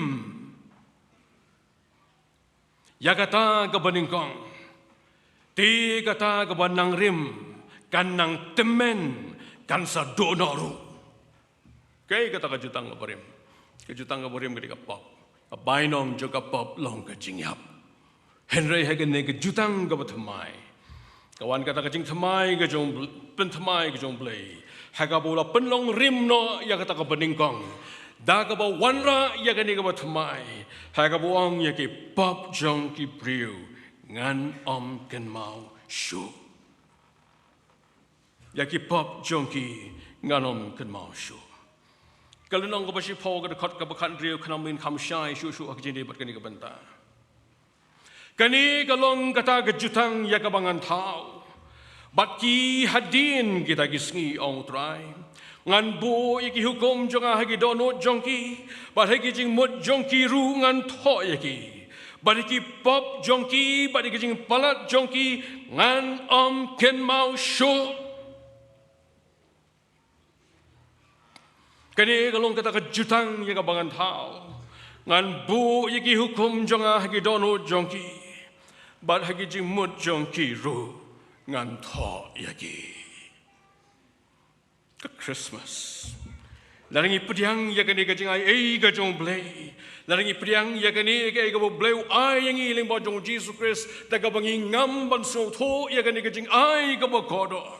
ïa kata kaba nyngkong. Te kata kaba nang rim kan nang tymmen, kan sa duh noh ruh. Kaei kata ka jutang kaba rim? Ka jutang kaba rim ka dei ka pop. Ka bainong jong ka pop long ka jingïap. Hynrei ha kane ka jutang kaba thymmai, ka wan kata ka jingthymmai ka jong Bl-, pynthymmai ka jong U Blei, ha kaba u la pynlong rim noh ïa kata kaba nyngkong, da kaba wanrah ïa kane kaba thymmai, ha kaba u ong: Ïa ki pop jong ki briew ngan ym kynmaw shuh. Ïa ki pop jong ki ngan ym kynmaw shuh. Ka lynnong kaba shiphew, ka dkhot kaba khathynriew, khnang ba ngin kham shai shuh shuh ha ka jingïadei bad kane ka bynta. Kane ka long kata ka jutang ïa kaba ngan thaw bad ki hadien kita ki sngi, ong U Trai. Ngan buh ïa ki hukum jong nga ha ki dohnud jong ki, bad ha ki jingmut jong ki ruh ngan thoh ïa ki. Bad ïa ki pop jong ki bad ïa ki jingpalat jong ki ngan ym kynmaw shuh. Kane ka long kata ka jutang ïa kaba ngan thaw. Ngan buh ïa ki hukum jong nga ha ki dohnud jong ki, bad ha ki jingmut jong ki ruh ngan thoh ïa ki. Ka Christmas, lada ngi pdiang ïa kane ka jingai ei ka jong U Blei, lada ngi pdiang ïa kane ka ei kaba U Blei u ai ïa ngi lyngba jong U Jisu Khrist, da kaba ngi ngam ban sngewthuh ïa kane ka jingai kaba kordor.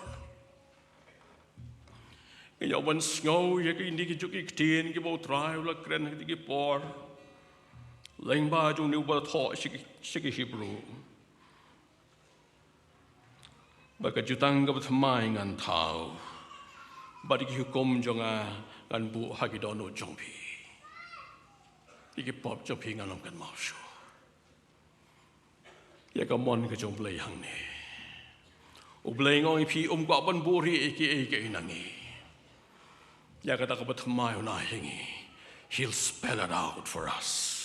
Ngi ïa wan sngew ïa kine ki juk ki ktien kiba U Trai u la kren ha kine ki por lyngba jong une uba thoh sha ki, sha ki Hebru. Ba ka jutang kaba thymmai ngan thaw, bad ïa ki hukum jong nga ngan buh ha ki dohnud jong phi. Ïa ki pop jong phi ngan ym kynmaw shuh. Ïa ka mon ka jong U Blei hangne. U Blei u ong ïa phi, um kwah ban buhrieh ïa kiei kiei na ngi. Ïa kata kaba thymmai un ai ha ngi. He'll spell it out for us.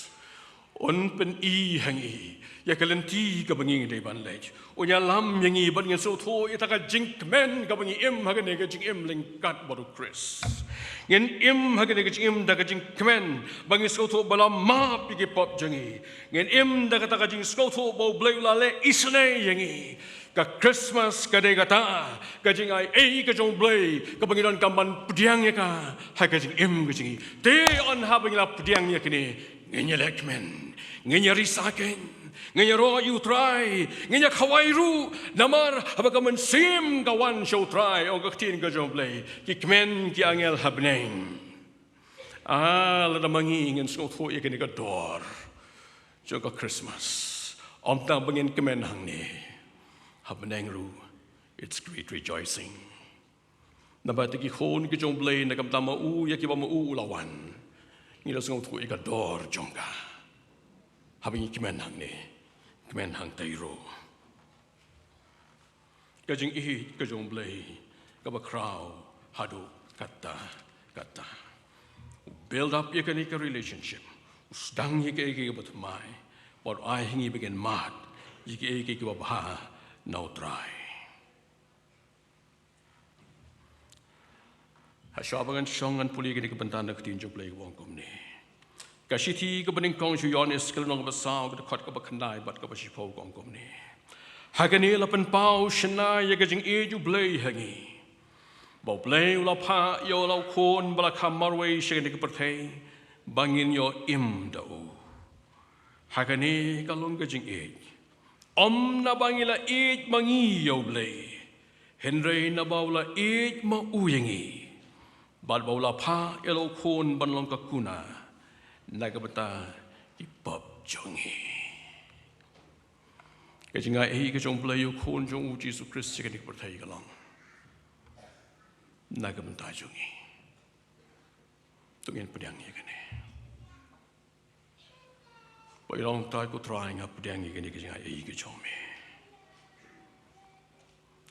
Un pyni ha ngi ïa ka lynti kaba ngi dei ban leit. Un ïalam ïa ngi bad ngin sngewthuh ïa kata ka jingkmen kaba ngi im ha kane ka jingim ryngkat bad U Khrist. Ngin im ha kane ka jingim da ka jingkmen ba ngin sngewthuh ba la map ïa ki pop jong ngi. Ngin im da kata ka jingsngewthuh ba U Blei u la leh isynei ïa ngi. Ka Christmas ka dei kata ka jingai ei ka jong U Blei kaba ngi donkam ban pdiang ïa ka ha ka jingim ka jong ngi. Te haba ngi la pdiang ïa kine, ngin ïa leh kmen, ngin ïa risa keiñ, ngin ïaroh ïa U Trai, ngin ïa khawai ruh. Namar haba ka mynsiem ka wan sha U Trai, ong ka ktien ka jong U Blei, ki kmen ki angel ha bneng. Ah, lada ma ngi ngin sngewthuh ïa kane ka dor jong ka Christmas, ym tang ba ngin kmen hangne, ha bneng ruh it's great rejoicing. Naba ïa ki khun ki jong U Blei, na ka bynta ma u, ïa kiba ma u u la wan, ngi la sngewthuh ïa ka dor jong ka. Haba ngi kmen hangne, kmen hangtei ruh. Ka jingïeit ka jong U Blei kaba khraw haduh katta katta. U build up ïa kane ka relationship. U sdang ïa kaei kaei kaba thymmai. Bad u ai ha ngi ba ngin mad ïa kaei kaei kaba bha na U Trai. Hashwa ba ngan shong, ngan pule kane ka bynta na ka ktien jong U Blei kaba ong kumne. Ka shithi kaba nyngkong sha u Ïoannis, ka lynnong kaba saw, ka dkhot kaba khyndai bad kaba shiphew, ka ong kumne: Ha kane la pynpaw shynna ïa ka jingïeit U Blei ha ngi, ba U Blei u la phah ïa u la u Khun ba la kham marwei sha kane ka pyrthei, ba ngin ïoh im da u. Ha kane ka long ka jingïeit, ym naba ngi la ïeit ma ngi ïa U Blei, hynrei naba u la ïeit ma u ïa ngi, bad ba u la phah ïa la u Khun ban long ka kuna na ka bynta ki pop jong ngi. Ka jingai ei ka jong U Blei ïa u Khun jong u Jisu Khrist ïa kane ka pyrthei ka long na ka bynta jong ngi. To ngin pdiang ïa kane. Ba ngi ong, Trai, ko Trai, nga pdiang ïa kane ka jingai ei ka jong me.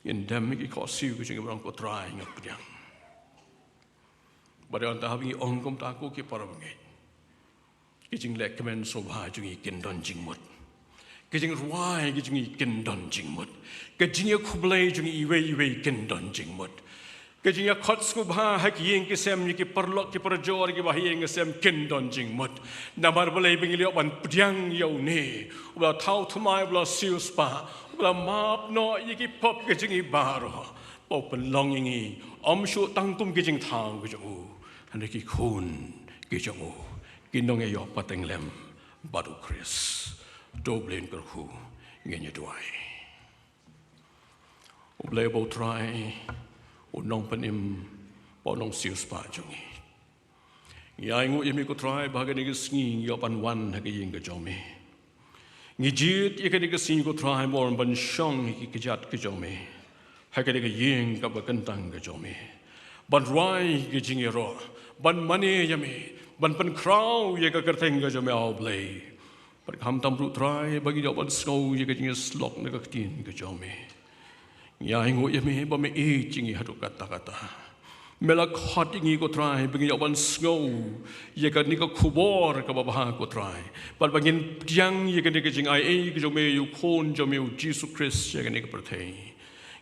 Ngin dem ïa ki khohsiew ka jong ngi, ba ngi ong, ko Trai, nga pdiang. Bad ynda haba ngi ong kumta, ko ki para bangeit, ki jingleh kmen sngewbha jong ngi kin don jingmut. Ki jingrwai ki jong ngi kin don jingmut. Ki jingïakhublei jong ngi iwei iwei kin don jingmut. Ki jingïakhot sngewbha ha ki ïing ki sem ïa ki paralok ki parajor kiba ha ïing ha sem kin don jingmut. Namar balei? Ba ngi la ïoh ban pdiang ïa une uba la thaw thymmai, uba la siewspah, uba la map noh ïa ki pop ki jong ngi baroh, ba u pynlong ïa ngi ym shuh tang kum ki jingthaw ki jong u, hynrei ki khun ki jong u kin nang ïoh pateng lem bad U Khrist. To U Blei un kyrkhu, ngin ïa duwai. U Blei uba u Trai, u nongpynim bad u nongsiewspah jong ngi, ngi ainguh ïa me ko Trai ba ha kane ka sngi ngi ïoh ban wan ha ka ïing ka jong me. Ngi jied ïa kane ka sngi ko Trai ban shong ha ki kjat ka jong me, ha kane ka ïing kaba kyntang ka jong me, ban rwai ka jingïaroh, ban mane ïa me, ban pynkhraw ïa ka kyrteng ka jong me, A Blei. Bad khamtam ruh Trai ba ngi ïoh ban sngew ïa ka jingïasyllok na ka ktien ka jong me, ngi ainguh ïa me ba me ïeit ïa ngi haduh katta katta. Me la khot ïa ngi ko Trai ba ngi ïoh ban sngew ïa kane ka khubor kaba bha ko Trai, bad ba ngin pdiang ïa kane ka jingai ei ka jong me ïa u Khun jong me u Jisu Khrist ïa kane ka pyrthei.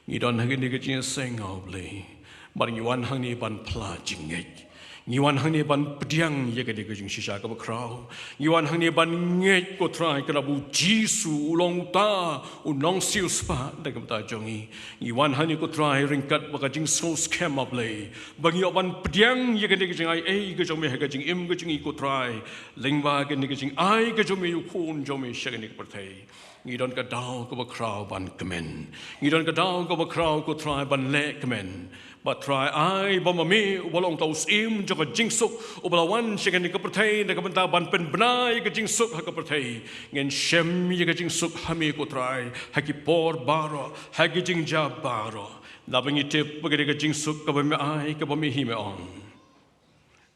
Ngi don ha kane ka jingïaseng, A Blei, bad ngi wan hangne ban phla jingngeit. Ngi wan hangne ban pdiang ïa kane ka jingshisha kaba khraw. Ngi wan hangne ban ngeit ko Trai kane ba u Jisu u long uta u nongsiewspah na ka bynta jong ngi. Ngi wan hangne ko Trai ryngkat bad ka jingsngewskhem, A Blei, ba ngi ïoh ban pdiang ïa kane ka jingai ei ka jong me ha ka jingim ka jong ngi ko Trai, lyngba kane ka jingai ka jong me ïa u Khun jong me sha kane ka pyrthei. Ngi don ka daw kaba khraw ban kmen. Ngi don ka daw kaba khraw ko Trai ban leh kmen. Bad Trai, ai ba ma me uba long uta u Syiem jong ka jingsuk, uba la wan sha kane ka pyrthei na ka bynta ban pynbna ïa ka jingsuk ha ka pyrthei, ngin shem ïa ka jingsuk ha me ko Trai ha ki por baroh, ha ki jingjia baroh. Naba ngi tip ba kane ka jingsuk kaba me ai, kaba me hi me ong,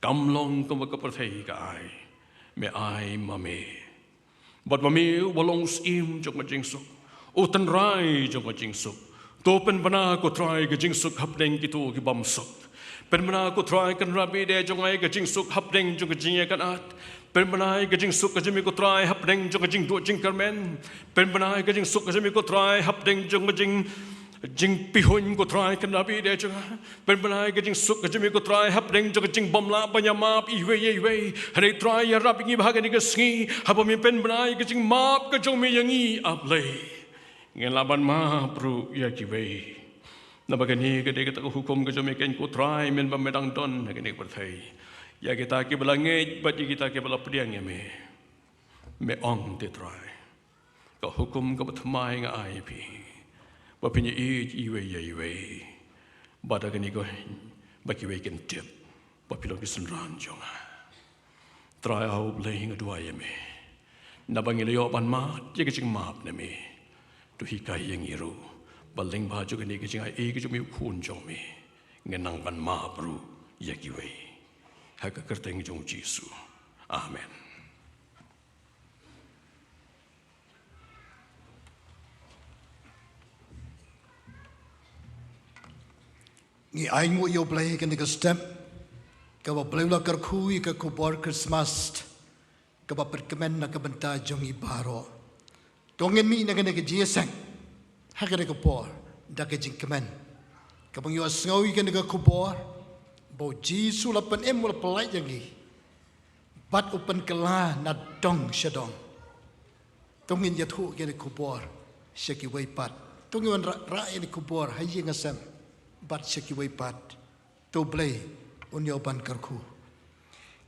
kam long kumba ka pyrthei ka ai. Me ai ma me. Bad ma me uba long u Syiem jong ka jingsuk, u tynrai jong ka jingsuk, to pynbna ko Trai ka jingsuk hapdeng kito ki bymsuk. Pynbna ko Trai, kynrad bad ïadei jong nga ïa ka jingsuk hapdeng jong ka jingïakynad. Pynbna ïa ka jingsuk ka jong me ko Trai hapdeng jong ka jingduh jingkyrmen. Pynbna ïa ka jingsuk ka jong me ko Trai hapdeng jong ka jing jingpihuiñ ko Trai, kynrad bad ïadei jong nga. Pynbna ïa ka jingsuk ka jong me ko Trai hapdeng jong ka jingbymlah ban ïamap iwei ïa iwei. Hynrei Trai, ïarap ïa ngi bha ha kane ka sngi, haba me pynbna ïa ka jingmap ka jong me ïa ngi, A Blei, ngin lah ban map ruh ïa kiwei. Naba kane ka dei kata ka hukum ka jong me kein ko Trai, mynba me dang don ha kane ka pyrthei, ïa kita kiba la ngeit bad ïa kita kiba la pdiang ïa me. Me ong te Trai, ka hukum kaba thymmai nga ai ïa phi, ba phin ïeit iwei ïa iwei. Bad da kane ko, ba kiwei kin tip ba phi long ki synran jong nga. Trai, A Blei, nga duwai ïa me, naba ngi la ïoh ban mad ïa ka jingmap na me, to hikai ïa ngi ruh ba lyngba jong kane ka jingai ei ka jong me u Khun jong me, ngin nang ban map ruh ïa kiwei. Ha ka kyrteng jong u Jisu. Amen. Ngi ainguh ïa U Blei kane ka step, kaba U Blei u la kyrkhu ïa ka khubor Christmas, kaba pynkmen na ka bynta jong ngi baroh. To ngin mih na kane ka jingïaseng ha kane ka por da ka jingkmen, kaba ngi ïohsngew ïa kane ka khubor ba u Jisu u la pynim, u la pyllait ïa ngi, bad u pynkylla na dong sha dong. To ngin ïathuh ïa kane ka khubor sha kiwei pat. To ngin wanrah ïa kane ka khubor ha ïing ha sem bad sha kiwei pat. To U Blei un ïoh ban kyrkhu.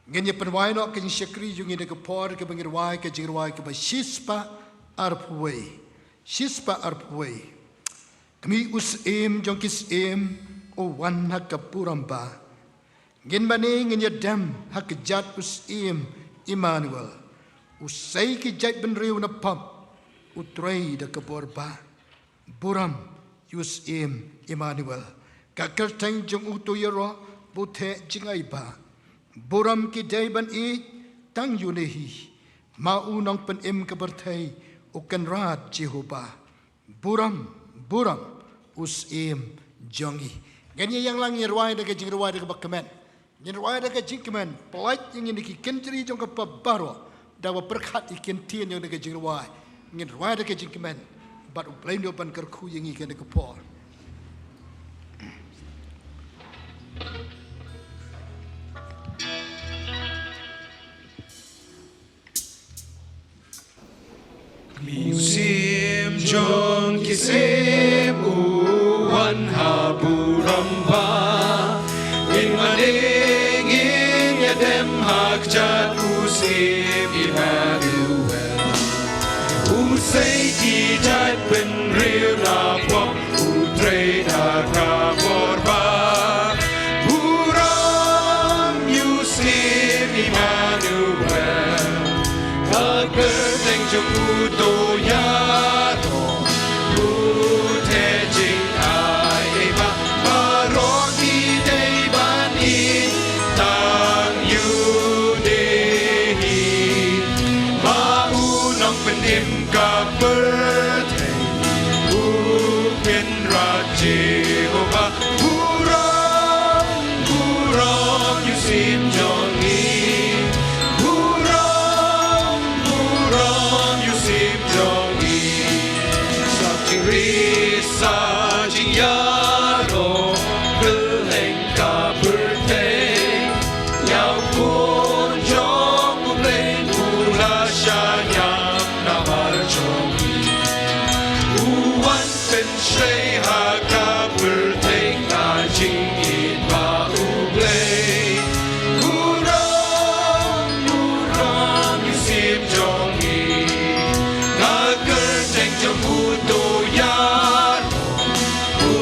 Ngin ïa pynwai noh ka jingshakri jong ngi da ka por kaba ngin rwai ka jingrwai kaba shispah arphew wei. Shispah arphew wei. Kmie u Syiem jong ki syiem u wan ha ka burom ba. Ngin mane ngin ïa dem ha ka jait u Syiem Immanuel. U sei ki jait bynriew na pop u trei da ka bor ba. Burom ïa u Syiem Immanuel. Ka kyrteng jong u to ïaroh ba u theh jingai ba. Burom ki dei ban ïeit tang ïa une hi. Ma u nongpynim ka pyrthei u Kynrad Jehobah. Burom, burom u Syiem jong ngi. Ngin ïa ïeng lang ngin rwai da ka jingrwai da kaba kmen. Ngin rwai da ka jingkmen, pynlait ïa ngi na ki kynjri jong ka pop baroh, da ba pyrkhat ïa ki ktien jong ka jingrwai. Ngin rwai da ka jingkmen, bad U Blei un ïoh ban kyrkhu ïa ngi ha kane ka por. Kmie u Syiem jong ki syiem u wan ha burom ba. Ngin mane ngin ïa dem ha ka jait u Syiem Immanuel. U sei ki jait bynriew na pop u trei da ka bor ba. Burom ïa u Syiem Immanuel. Ka kyrteng jong u to ïaroh. U theh jingai ei ba. Baroh ki dei ban ïeit tang ïa une hi. Ma u nongpynim ka pyrthei. U Kynrad Jehobah. Burom, burom ïa u Syiem jong ngi. Burom, burom ïa u Syiem jong ngi. Sa jingri, sa jingïaroh, kylleng ka pyrthei. Ïa u Khun jong U Blei u la shah ïam namar jong ngi. U wan pynshai ha ka pyrthei ka jingïeit ba U Blei. Burom, burom ïa u Syiem jong ngi. Ka kyrteng jong u to ïaroh. U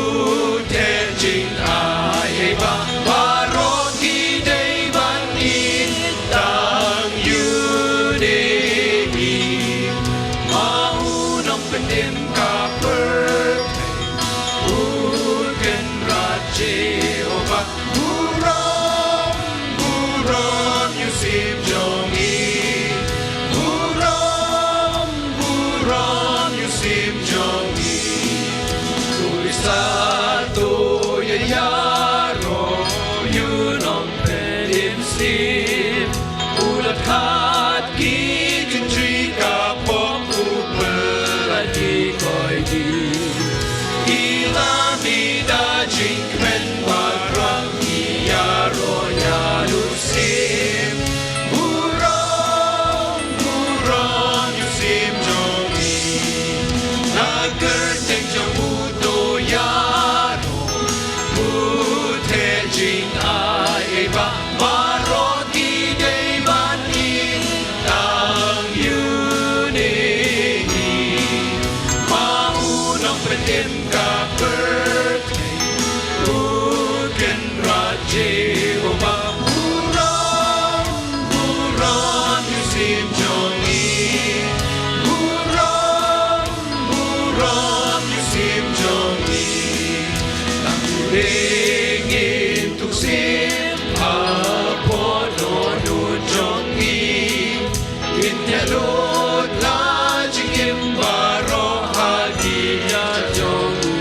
theh jingai ei ba. Baroh ki dei ban ïeit tang ïa une hi. Ma u nongpynim ka pyrthei. U Kynrad Jehobah. Burom, burom ïa u Syiem jong ngi. Burom, burom ïa u Syiem jong ngi. U Khrist to ïa ïaroh ïa u nongpynim syiem. U la khot ki kynjri ka pop u pynlait ki koidi. Ki la mih da jingkmen baroh ki ïaroh ïa u Syiem. Burom, burom ïa u Syiem jong ngi. Na kyrteng jong u to ïaroh. U theh jingai ei ba. Baroh ki dei ban ïeit tang ïa une hi. Ma u nongpynim ka pyrthei. U Kynrad Jehobah. Burom, burom ïa u Syiem jong ngi. Burom, burom ïa u Syiem jong ngi. Tang u ring in tuk syiem ha pdeng dohnud jong ngi. Ngin theh lut la jingim baroh ha ki jait jong u.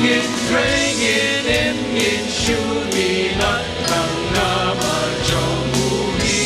Ngin trei ngin im ngin shu minot tang namar jong u hi.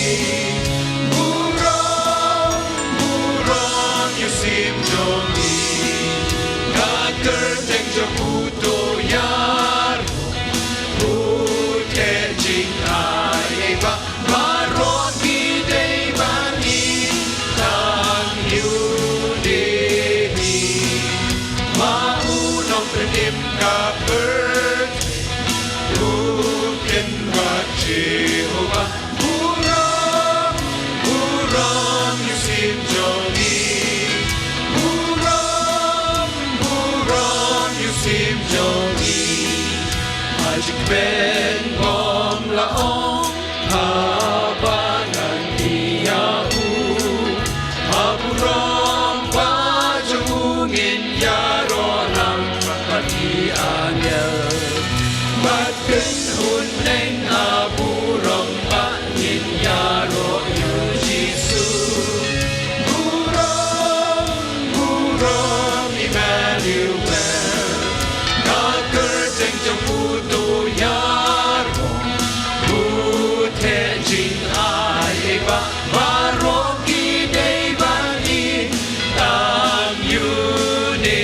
Baroh ki dei ban ïeit tang ïa une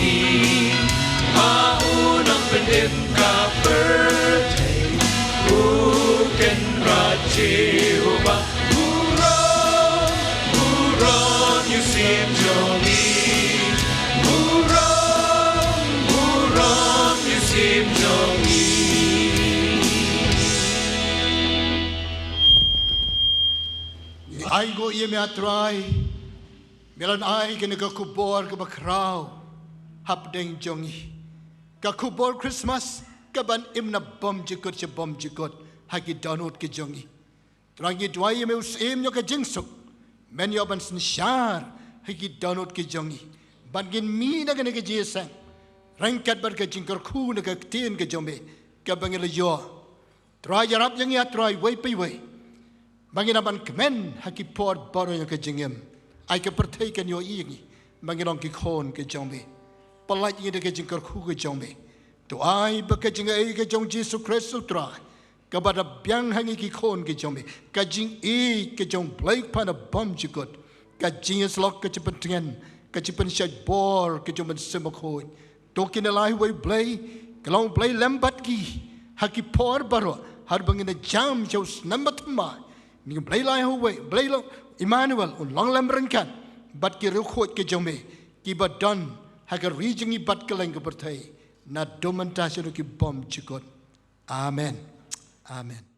i. Ha u nongpynim ka pyrthei, u Kynrad Jehobah. Burom, burom ïa u Syiem jong ngi. Burom, burom ïa u Syiem jong ngi. Ngi ainguh ïa me, A Trai, me la ai kane ka khubor kaba khraw hapdeng jong ngi. Ka khubor Khristmas kaban im na bymjukut sha bymjukut ha ki dohnud ki jong ngi. Trai, ngi duwai ïa me, u Syiem jong ka jingsuk, men ïoh ban synshar ha ki dohnud ki jong ngi, ban ngin mih na kane ka jingïaseng ryngkat bad ka jingkyrkhu na ka ktien ka jong me kaba ngi la ïoh. Trai, ïarap ïa ngi, A Trai, iwei pa iwei, ba ngin nang ban kmen ha ki por baroh jong ka jingim. Ai ka pyrthei kan ïohi ïa ngi ba ngi long ki khun ki jong me. Pyllait ïa ngi da ka jingkyrkhu ka jong me. To ai ba ka jingaiei ka jong Jisu Khrist U Trai, kaba da biang ha ngi ki khun ki jong me, ka jingïeit ka jong U Blei Kpa na bymjukut, ka jingïasyllok, ka jingpyntngen, ka jingpynshait bor ka jong U Mynsiem Bakhuid, to kin ïaleh ïa U Blei, ka long U Blei lem bad ki ha ki por baroh, haba ngin ïa jam sha u snem ba thymmai. Ngi, U Blei, ïaleh ïa U Blei, U Blei long Immanuel, un long lem ryngkat bad ki riewkhuid ki jong me kiba don ha ka ri jong ngi bad kylleng ka pyrthei, naduh mynta shaduh ki bymjukut. Amen. Amen.